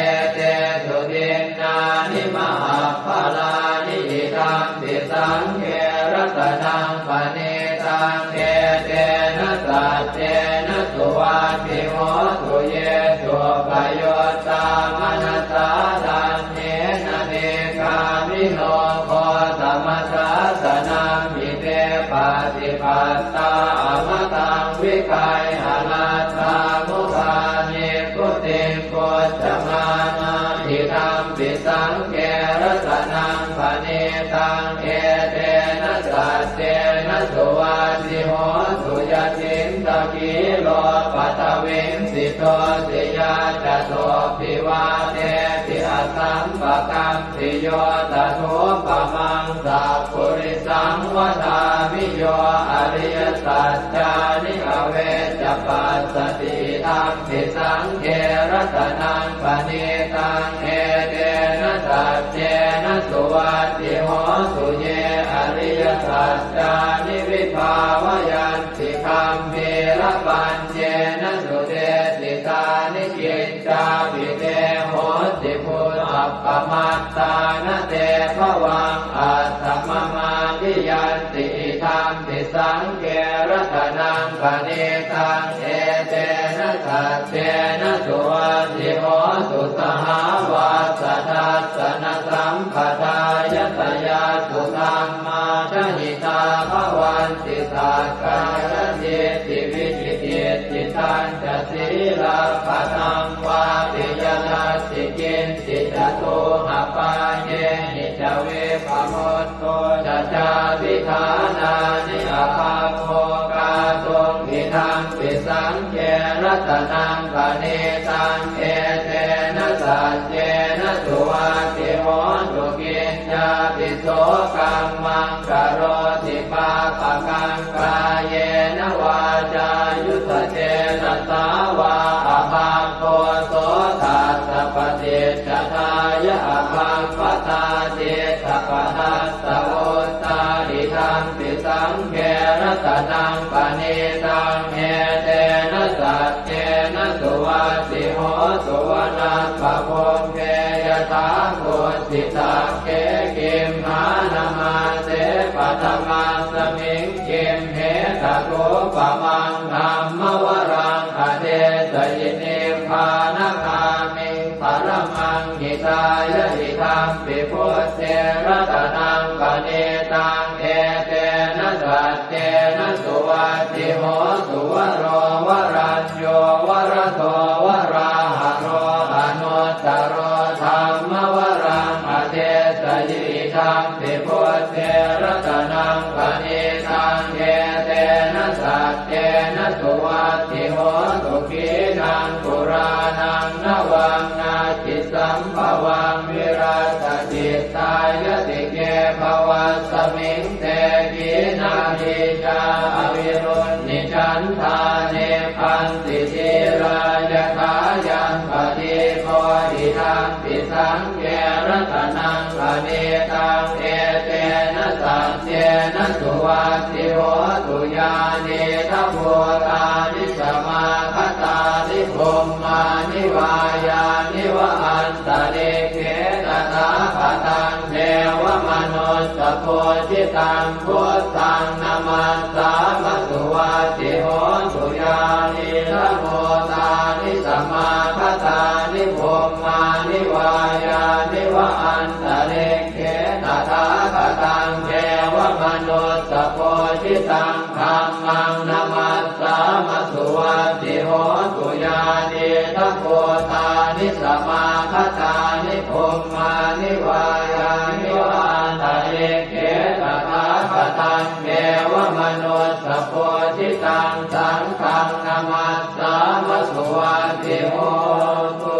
etesu dinnāni mahapphalāni idampi saṅghe ratanaṃ paṇītaṃ etena saccena suvatthi hotu. Ye suppayuttā manasā daḷhena nikkāmino gotamasāsanamhi te pattipattā amataṃ vigayha laddhā mudhā nibbutiṃ bhuñjamānā idampi saṅghe ratanaṃ paṇītaṃ etena saccena suvatthi hotu. Yacittakhīlo paṭhaviṃ sito siyā catubbhi vātebhi asampakampiyo tathūpamaṃ sappurisaṃ vadāmi yo ariyasaccāni avecca passati idampi saṅghe ratanaṃ paṇītaṃ etena saccena suvatthi hotu. Ye ariyasaccāni vibhāvayanti gambhīrapaññena sudesitāni kiccāpi te honti bhusappamattā na te bhavaṃ aṭṭhamamādiyanti idampi saṅghe ratanaṃ paṇītaṃ etena saccena suvatthi hotu. Sahāvassa dassanasampadāya tayassu dhammā jahitā bhavanti sakkāyadiṭṭhi vicikicchitañca sīlabbataṃ vāpi yadatthi kiñci catūhapāyehi ca vippamutto ca cābhiṭhānāni abhabbo kātuṃ idampi saṅghe ratanaṃ paṇītaṃ etena saccena suvatthi hotu. Kiñcāpi so kammaṃ karoti pāpakaṃ kāyena vācāyuda cetasā vā abhabbo so tassa paṭicchadāya abhabbatā cittapadassavutthā idampi saṅghe ratanaṃ paṇītaṃ etena saccena suvatthi hotu. Vanappagumbe yathā kussisagge gimhānamāse paṭhamasmiṃ gimhe tathūpamaṃ dhammavaraṃ adesayi nibbānagāmiṃ paramaṃ hitāya idampi buddhe ratanaṃ paṇītaṃ etena saccena suvatthi hotu. Varo varañño varado varāharo anuttaro dhammavaraṃ adesayi idampi buddhe ratanaṃ paṇītaṃ etena saccena suvatthi hotu. Khīṇaṃ purāṇaṃ navaṃ natthi sambhavaṃ virattacittāyatike bhavasmiṃ te Nīcā avirūḷhichandā nibbanti dhīrā yathāyaṃ padīpo idampi saṅghe ratanaṃ paṇītaṃ etena saccena suvatthi hotu. Yānīdha bhūtāni samāgatāni bhummāni vā yāni va antalikkhe tathāgataṃ devamanussapūjitaṃ buddhaṃ namassāma suvatthi hotu. Yānīdha bhūtāni samāgatāni bhummāni vā yāni va antalikkhe tathāgataṃ devamanussapūjitaṃ dhammaṃ namassāma suvatthi hotu. Yānīdha bhūtāni samāgatāni bhummāni vā yāni va antalikkhe tathāgataṃ devamanussapūjitaṃ saṅghaṃ namassāma suvatthi hotu.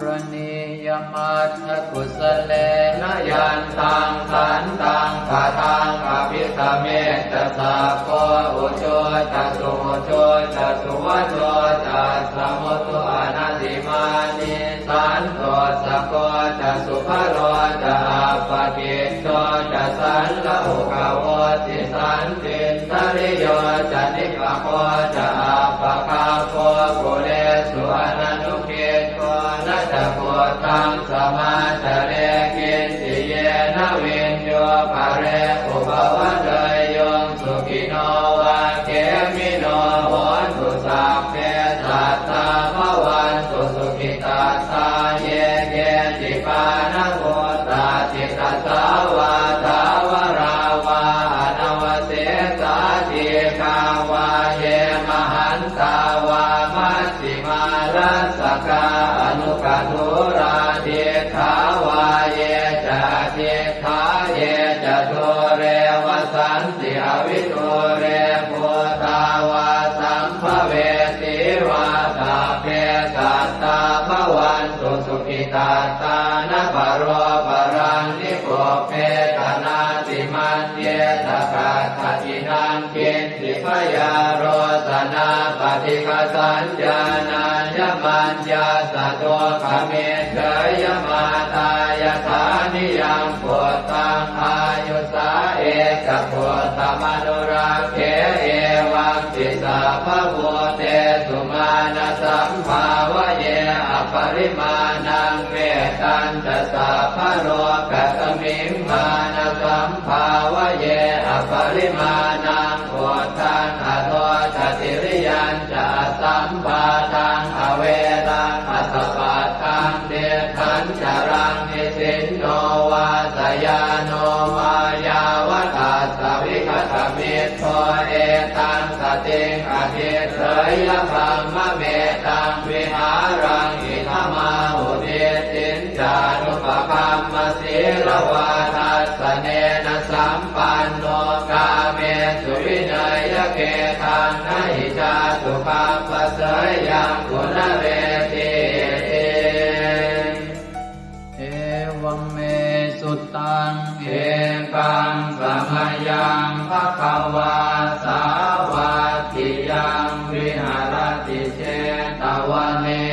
Karaṇīyamatthakusalena yantaṃ santaṃ padaṃ abhisamecca sakko ujū ca suhujū ca suvaco cassa mudu anatimānī santussako ca subharo ca appakicco ca sallahukavutti santindriyo ca nipako ca appagabbho kulesu ananu giddho. Na ca khuddaṃ samācare kiñci yena viññū pare upavadeyyuṃ. Sukhino vā khemino hontu sabbe sattā bhavantu sukhitattā. Ye keci pāṇabhūtatthi tasā vā thāvarā vā anavasesā dīghā vā ye mahantā vā maj jhimā rassakā aṇukathūlā diṭṭhā vā ye ca adiṭṭhā ye ca dūre vasanti avidūre bhūtā vā sambhavesī vā sabbe sattā bhavantu sukhitattā. Na paro paraṃ nikubbetha nātimaññetha katthaci naṃ kiñ ci byārosanā paṭighasaññā nāññamaññassa dukkhamiccheyya. Mātā yathā niyaṃ puttaṃ āyusā ekaputtamanurakkhe evampi sabbabhūtesu mānasambhāvaye aparimāṇaṃ. Mettañca sabbalokasmiṃ mānasambhāvaye aparimāṇaṃ uddhaṃ adho ca tiriyañca asambādhaṃ averaṃ asapattaṃ. Tiṭṭhañcaraṃ nisinno vā sayāno vā yāvatassa vigatamiddho etaṃ satiṃ adhiṭṭheyya brahmametaṃ vihāraṃ idhamāhu. Diṭṭhiñ ca anupagamma sīlavā dassanena sampanno kāmesu vineyya gedhaṃ na hi jātu gabbhaseyyaṃ punaretīti. Evaṃ me sutaṃ. Ekaṃ samayaṃ bhagavā sāvatthiyaṃ viharati jetavane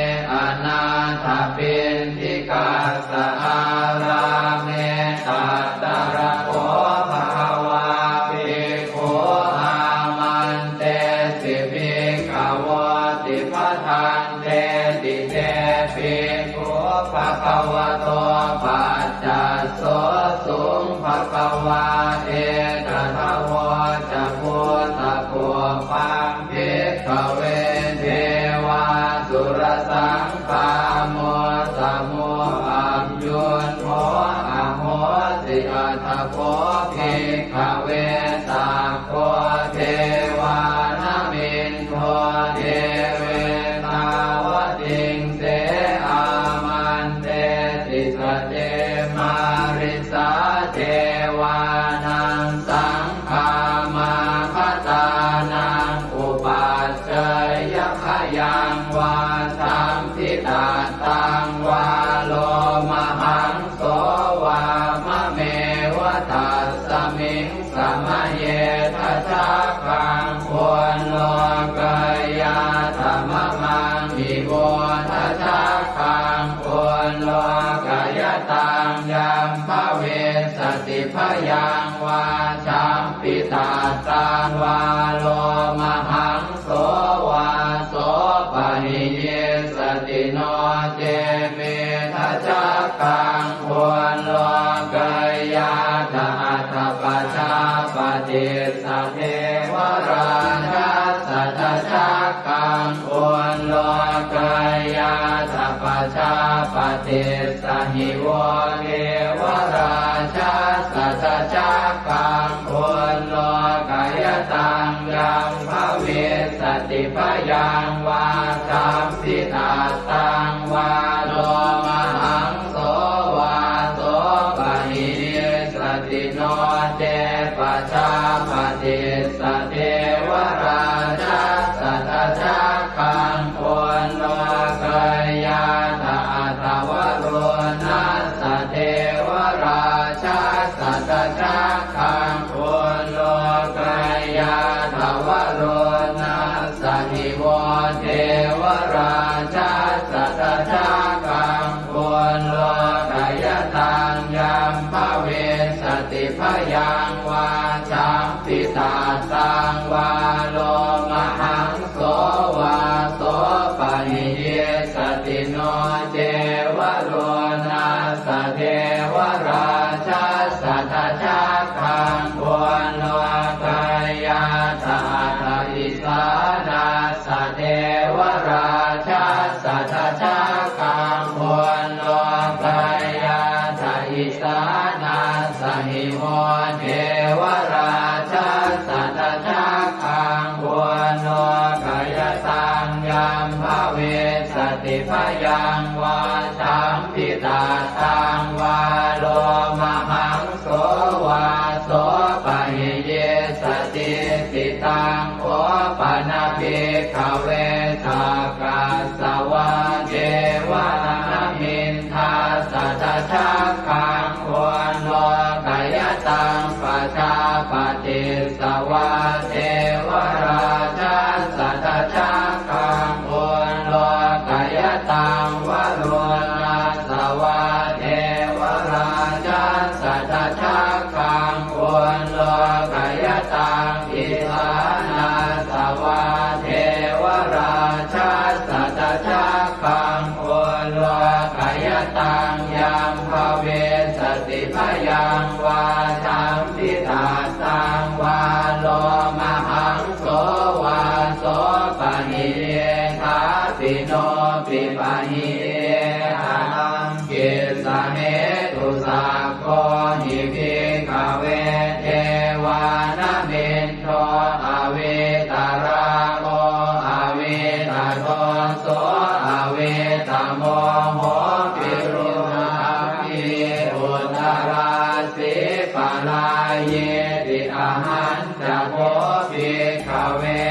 anāthapiṇḍikassa ārāme. Tatra kho bhagavā bhikkhū āmantesi bhikkhavoti. Bhadanteti te bhikkhū bhagavato paccassosuṃ. Bhagavā etadavoca. Bhūtapubbaṃ bhikkhave devāsurasaṅ gāmo samūhayuṃ kho ahosi. Atha kho bhikkhave sakko devānamindo devetāvatiṃse āmantesi. Sace mārisā devānaṃ saṅ gāmāgatānaṃ upaccayabhayaṃ vā sambhitattaṃ vā lomahaṃso vā mameva tassa Miṃ samaye dajaggaṃ ullokayātha mamaṃ ivo dajaggaṃ ullokayataṃ yaṃ bhavissati bhayaṃ vā champittattaṃ vā lomahaṃso vā sopahiyissati no ce me dajaggaṃ ullokayātha atha pajāpatissa devarājassa dajaggaṃ ullokayātha pajāpatissa hi vo devarājassa dajaggaṃ ullokayataṃ yaṃ bhavissati bhayaṃ vā champittattaṃ vā lomahaṃso vā sopahiyissati no ce pajāpatissa devarājassa dajaggaṃ ullokayātha atha varuṇassa devarājassa dajaggaṃ ullokayātha varuṇassa hi vo devarājassa dajaggaṃ ullokayataṃ yaṃ bhavissati bhayaṃ vā champittattaṃ vā lomahaṃso vā sopahiyissati no ce varuṇassa devarājassa dajaggaṃ ullokayātha atha isānassa devarājassa dajaggaṃ ullokayātha isānassa hi vo devarājassa dajaggaṃ ullokayataṃ yaṃ bhavissati bhayaṃ vā champittattaṃ vā lomahaṃso vā sopahiyissati. Taṃ kho pana bhikkhave sakkas savā devanāmiṃ dassa dajaggaṃ ullokayataṃ pajāpatissa vā devarājassa dajaggaṃ ullokayataṃ varuṇassa vā devarājassa dajaggaṃ ullokayataṃ isānassa vā devarājassa dajaggaṃ ullokayataṃ yaṃ bhavissati bhayaṃ vā champittattaṃ vā lomahaṃso vā sopahiyye thāpi no pipahiye ataṃ kissa hetu. Sakko hi bhikkhave devānamindo avītarāgo avītadoso avītamoho virūḷhakī uttarāsī parāyīti. Ahañ ca kho bhikkhave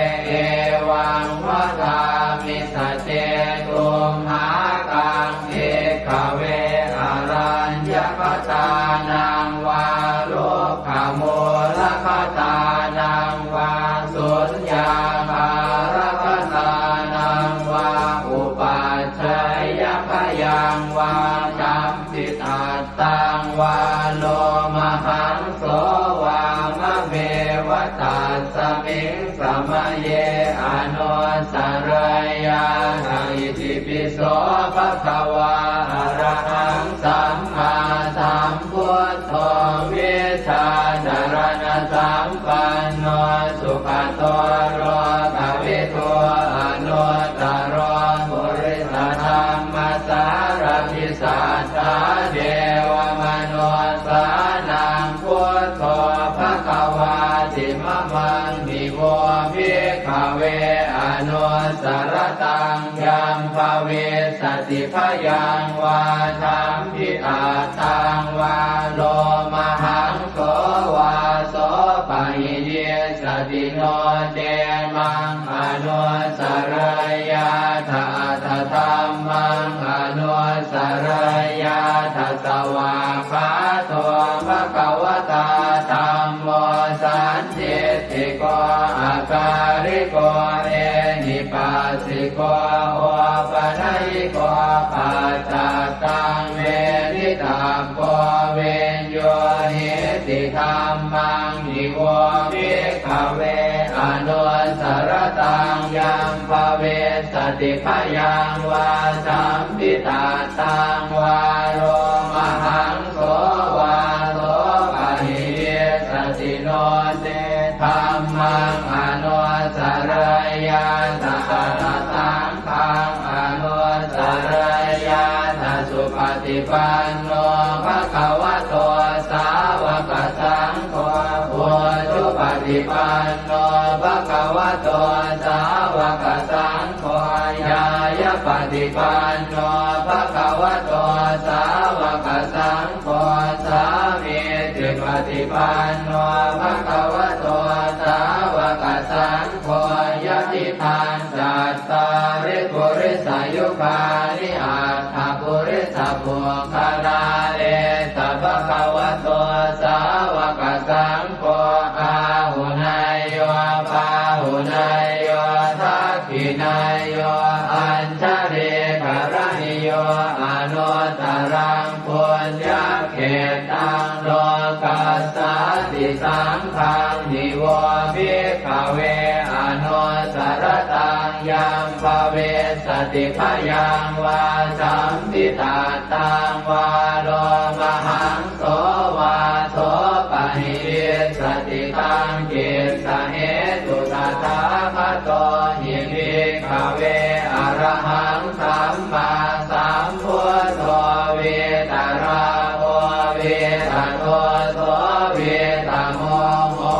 evaṃ vadāmi: Sacce tumhākaṃ bhikkhave araññagatānaṃ vā rukkhamūlagatānaṃ vā suññāgāragatānaṃ vā upajjhāyabhayaṃ vā champittattaṃ vā lomahaṃso vā mameva tasmiṃ samaye anussarayyātha. Itipi so bhagavā arahaṃ sammāsambuddho vijjācaraṇasampanno sugato lokavidū anuttaro purisadammasārathi satthā devamanussānaṃ buddho bhagavāti. Mamaṃ hi vo bhikkhave anussarattaṃ yaṃ bhavissati bhayaṃ vā champittattaṃ vā lomahaṃso vā sopahiyissati no ce maṃ anussarayyātha atha dhammaṃ anussarayyātha. Svākkhāto bhagavatā dham sandiṭṭhiko akāliko ehipassiko opanayiko paccattaṃ veditabbo viññūhīti. Dhammaṃ hi vo bhikkhave anussaraṃ yaṃ bhavissati bhayaṃ vā sampittaṃ vā lomahaṃ so vā so pahīyissati no ce dhammaṃ anussarayyātha atha saṅghaṃ anussarayyātha. Supaṭipanno bhagavato sāvakasaṅgho, ujupaṭipanno bhagavato sāvakasaṅgho, ñāyapaṭipanno bhagavato sāvakasaṅgho, sāmīcipaṭipanno bhagavato sāvakasaṅgho, yadidaṃ cattāri purisayugāni aṭṭha purisapuggalā, esa bhagavato sāvakasaṅgho, āhuneyyo pāhuneyyo dakkhiṇeyyo añjalikaraṇīyo anuttaraṃ puññakkhettaṃ lokassāti. Saṅghaṃ hi vo bhikkhave anussaraṃ yaṃ bhavissati bhayaṃ vā sampittaṃ vā lomahaṃso vā so pahīyissati. Taṃ kissa hetu tathāgato hi bhikkhave arahaṃ sammāsambuddho vītarāgo vītadoso vītamoho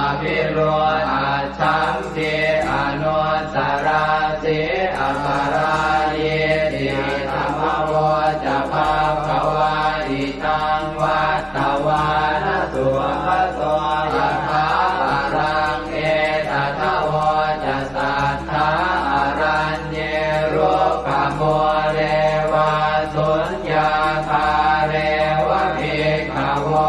abhirūḷhaccham ti anussarati aparājīti. Idamavoca bhagavā. Idaṃ vattavāna sugato yathābalaṃ etadavoca satthā araññe rukkhamūle vā suññāgāre va bhikkhavo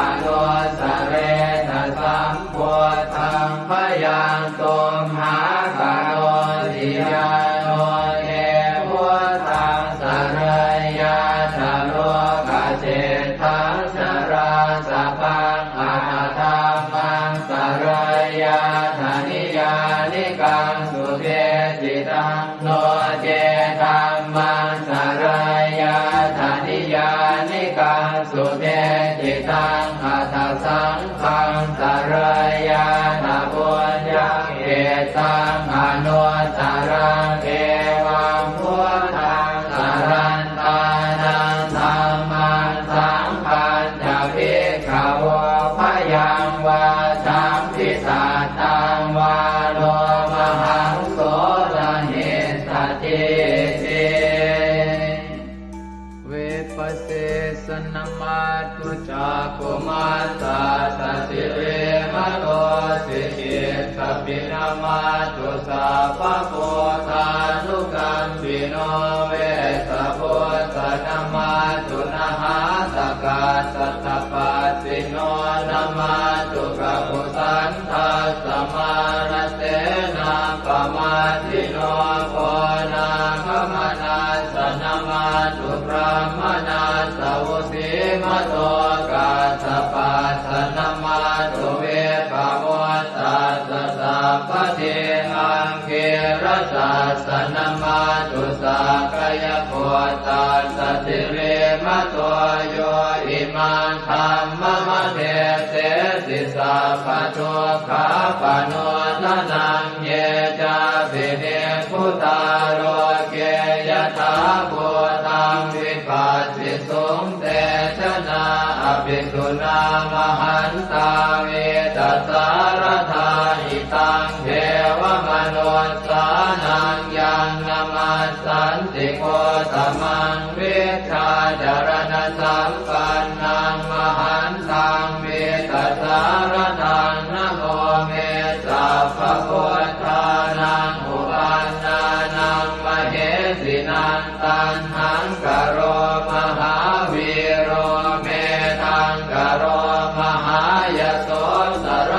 anussaretha sam buddhaṃ bhayaṃ tumhākarosi. Yāno te buddhaṃ sarayyātha lokaseṭṭhaṃ narāsabhaṃ atha dhammaṃ sarayyātha niyyānikaṃ subheccittaṃ no ce dhammaṃ sarayyātha niyyānikaṃ subheccittaṃ atha saṅghaṃ sarayyātha puññakkhettaṃ anuttaraṃ. Evaṃ buddhaṃ sarantānaṃ dhammaṃ saṅghañca bhikkhavo bhayaṃ vā sampittaṃ vā lomahaṃso na hessatīti. Vipassissa namatthu cakkhumantassa sirīmato. Sikhītsapi namatthu sabbabuddhānukampino. Vessabhussa namatthu nhātakassa tapassino. Namatthu kakusandhassa mārasenappamaddino. Konāgamanassa namatthu brāhmaṇassa vusīmato. Kassapassa namatthu vippamuttassa sabbadhi. Aṅgīrasassa namatthu sakyaputtassa sirīmato. Yo imaṃ dhammamādesesi sabbadukkhāpanūdanaṃ. Ye cāpi nibbutā loke yathābhūtaṃ vipassisuṃ, te janā apisuṇā mahantā vītasāradā. Hitaṃ devamanussānaṃ yaṃ namassanti Gotamaṃ, vijjācaraṇasampannaṃ mahantaṃ vītasāradaṃ. Namo me sabbabuddhānaṃ uppannānaṃ mahesinaṃ. Taṇhaṅkaro mahāvīro, medhaṅkaro mahāyaso, sar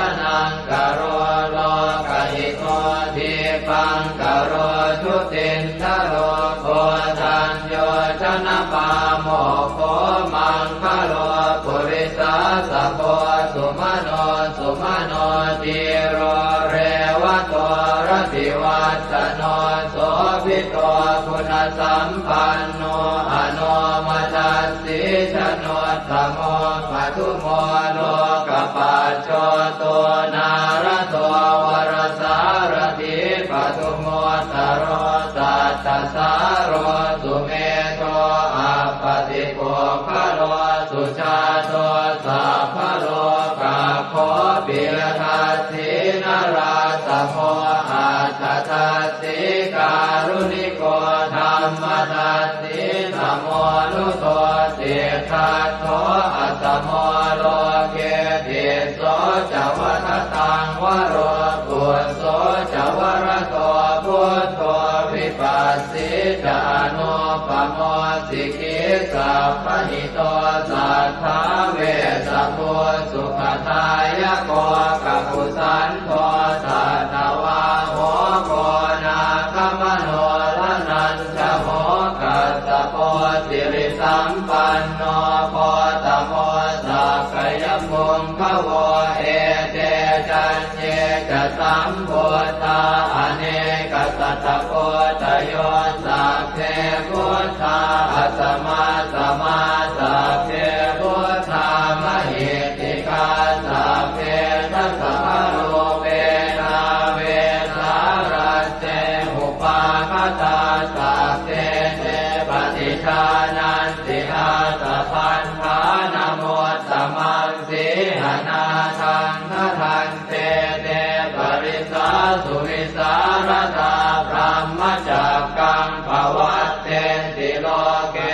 sumano dhīro revato rativassano sobhito guṇasampanno anomadassī januttamo padumo lokapajjoto nārado varasārathī padumu ttaro sattasāro sumedho appatipuggalo sujāto sabbalokaggo piyadassī narāsamo atthadassī kāruṇiko dhammadassī tamonudo siddhattho asamo loke tisso ca vadataṃ varo phusso ca varado buddho vipassī ca anūpamo sikhī sabbahito satthā vessabhū sukhadāyako kakusandho satthavāho koṇāgamano dhananjavo kassapo sirisampanno gotamo sakyapuṅgavo ete caññe ca sambuddhā anekasatakoṭayo sabbe buddhā asamasamā sabbe buddhā mahiddhikā sabbe dasabalūpena vesālā te upāgatā sabbe te paṭijānanti ātappamāṇamuttamaṃ sīhanāthaṃ bhaddante te parisā suvisāradā brahmacakkaṃ pavattenti loke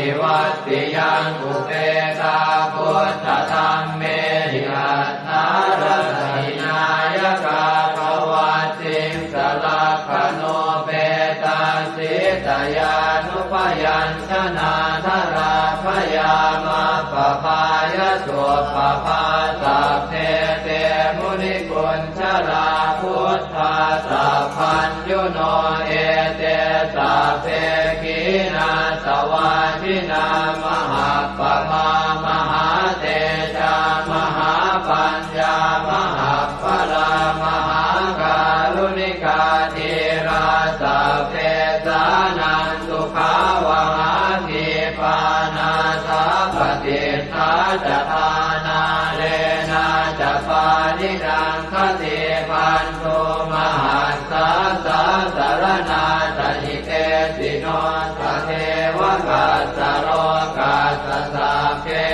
appaṭivattiyaṃ upekkā buddhadhammehi aṭṭhārasa hināyakā pavattissa lakkhaṇupetā sītayanupayañjanādharā bhayamappabbāya suppabhā sabbe te muniku jarā buddhā sabbaññuno ete sabbe khīṇāsavā jinā mahappamā mahātejā mahāpaññā mahappalā mahākāruṇikā dhīrā sabbesānaṃ sukhāvahā khīpā nāthapaṭiṭṭhā ca dhānālena ca pāṇinaṃ khatībhaṇḍu mahassā sāsaraṇā ca hitesino tatheva kassa lokassa sabbe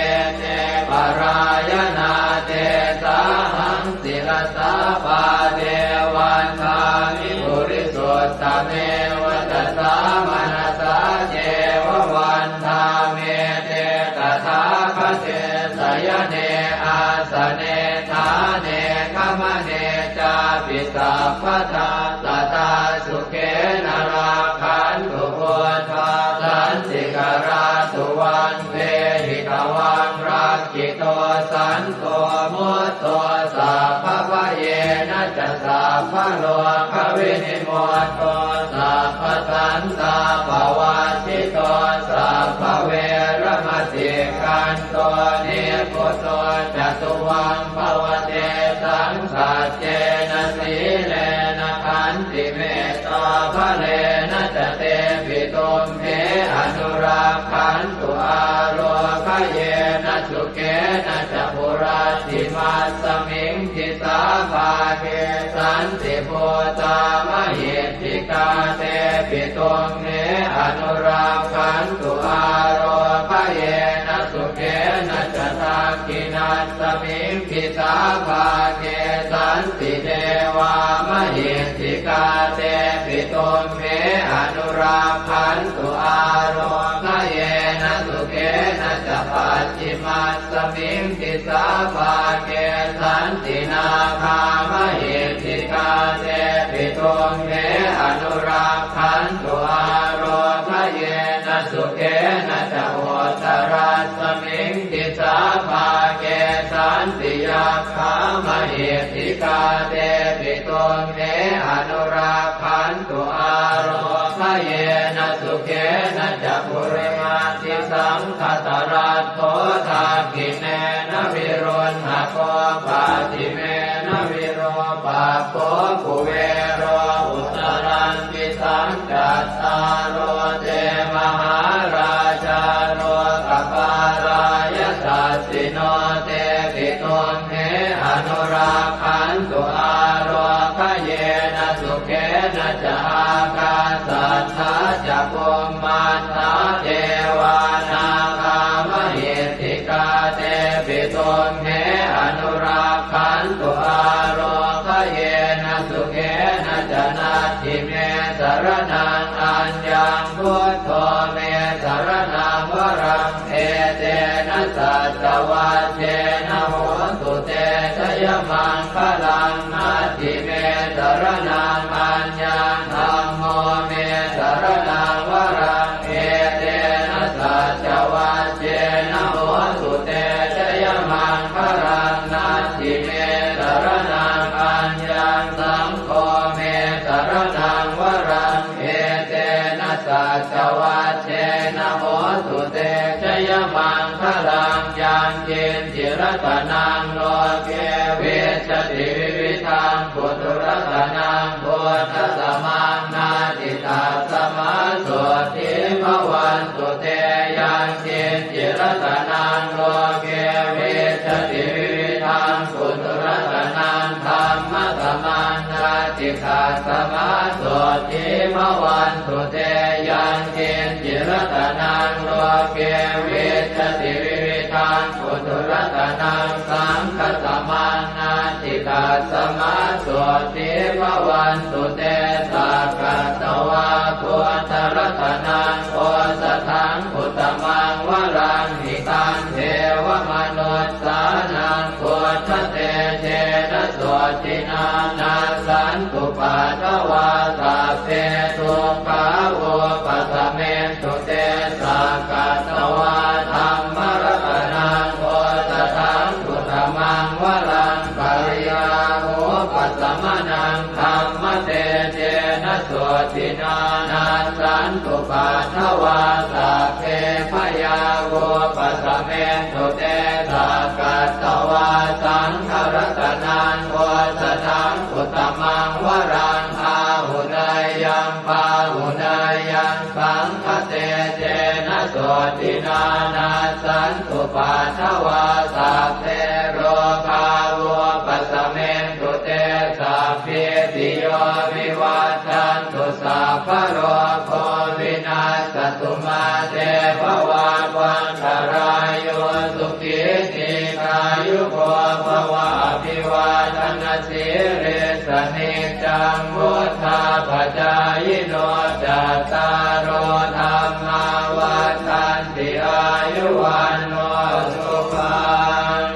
ete parāyanā tesāhaṃ sirasā pāde vandāmi purisuttame vacasā manasā ceva vandāmete tathāgate sayane āsane ṭhāne gamane cāpi sabbadā sadā sukhena rakkhantu buddhā santikarā tuvaṃ dehi tvaṃ rakkhito santo mutto sabbabhayena ca sabbarogavinimutto sabbasantāpavajjito sabbaveramatikkanto nibbuto ca tuvaṃ bhava tesaṃ saccena sīlena khantimettābalena ca tepi tumhe anurakkhantu ārogyena sukhena ca hurattimasmiṃ disābhāge santibhūtā mahiddhikā tepi tumhe anurakkhantu ārogyena sukhena ca dakkhiṇasmiṃ disābhāge santi devā mahiddhikā tepi tumhe anurakkhantu ārogyena sukhena ca pacchimasmiṃ disābhāge santi nāgā mahiddhikā tepi tumhe anurakkhantu ārogyena sukhena ca uttarasmiṃ disābhāge santi yakkhā mahiddhikā tepi tumhe anurakkhantu ārogyena yena sukhena ca purimaṃ disaṃ dhataraṭṭho dakkhiṇena viruḷhako pacchimena virūpakkho kuvero uttaraṃ disaṃ. Cattāro te mahārājā lokapālā yasassino tepi tumhe anurakkhantu ārogayena sukhena ca. Ākāsaṭṭhā ca bhummaṭṭhā devā nāgā mahiddhikā tepi tumhe anurakkhantu ārogayena sukhena ca. Natthi me saraṇaṃ aññaṃ, buddho me saraṇaṃ varaṃ, etena saccavajjena hotu te jayamaṅgalaṃ. Natthi me saraṇaṃ aññaṃ, dhammo me saraṇaṃ varaṃ, etena saccavajjena hotu te jayamaṅgalaṃ. Natthi me saraṇaṃ aññaṃ, saṅgho me saraṇaṃ varaṃ, etena saccavajjena hotu te jayamaṅgalaṃ. Yaṅkiñci ratanaṃ loke vijjati vividhaṃ puthu, ratanaṃ buddhasamaṃ natthi, tasmā sotthī bhavantu te. Yaṅkiñci ratanaṃ loke vijjati vividhaṃ puthu, ratanaṃ dhammasamaṃ natthi, tasmā sotthī bhavantu te. Yaṅkiñci ratanaṃ loke vijjati vividhaṃ puthu, ratanaṃ saṅghasamaṃ natthi, tasmā sotthī bhavantu te. Sakkatvā buddharatanaṃ osathaṃ uttamaṃ varaṃ, hitaṃ devamanussānaṃ buddhatejena sotthinā, nassantupaddavā sabbe dukkhā vūpasamentu te. Sakkatvā dhammaratanaṃ osathaṃ uttamaṃ varaṃ, pariḷāhūpasamanaṃ dhammatejena sotthinā, nassantupaddavā sabbe bhayā vūpasamentu te. Sakkatvā saṅgharatanaṃ osathaṃ uttamaṃ varaṃ, āhuneyyaṃ pāhuneyyaṃ saṅghatejena sotthinā, nassantupaddavā sabbe rogā vūpasamentu te. Sabbītiyo vivajjantu, sabbarogo vinassatu, mā te bhavatvantarāyo, sukhī dīghāyuko bhava. Abhivādanasīlissa niccaṃ vuḍḍhāpacāyino, cattāro dhammā vaḍḍhanti, āyu vaṇṇo sukhaṃ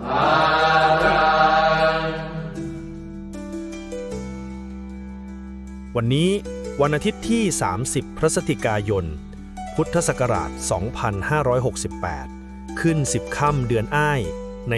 balaṃ. วันนี้วันอาทิตย์ที่ สามสิบ พฤศจิกายน พุทธศักราช สองพันห้าร้อยหกสิบแปด ขึ้น สิบ ค่ำเดือนอ้าย ใน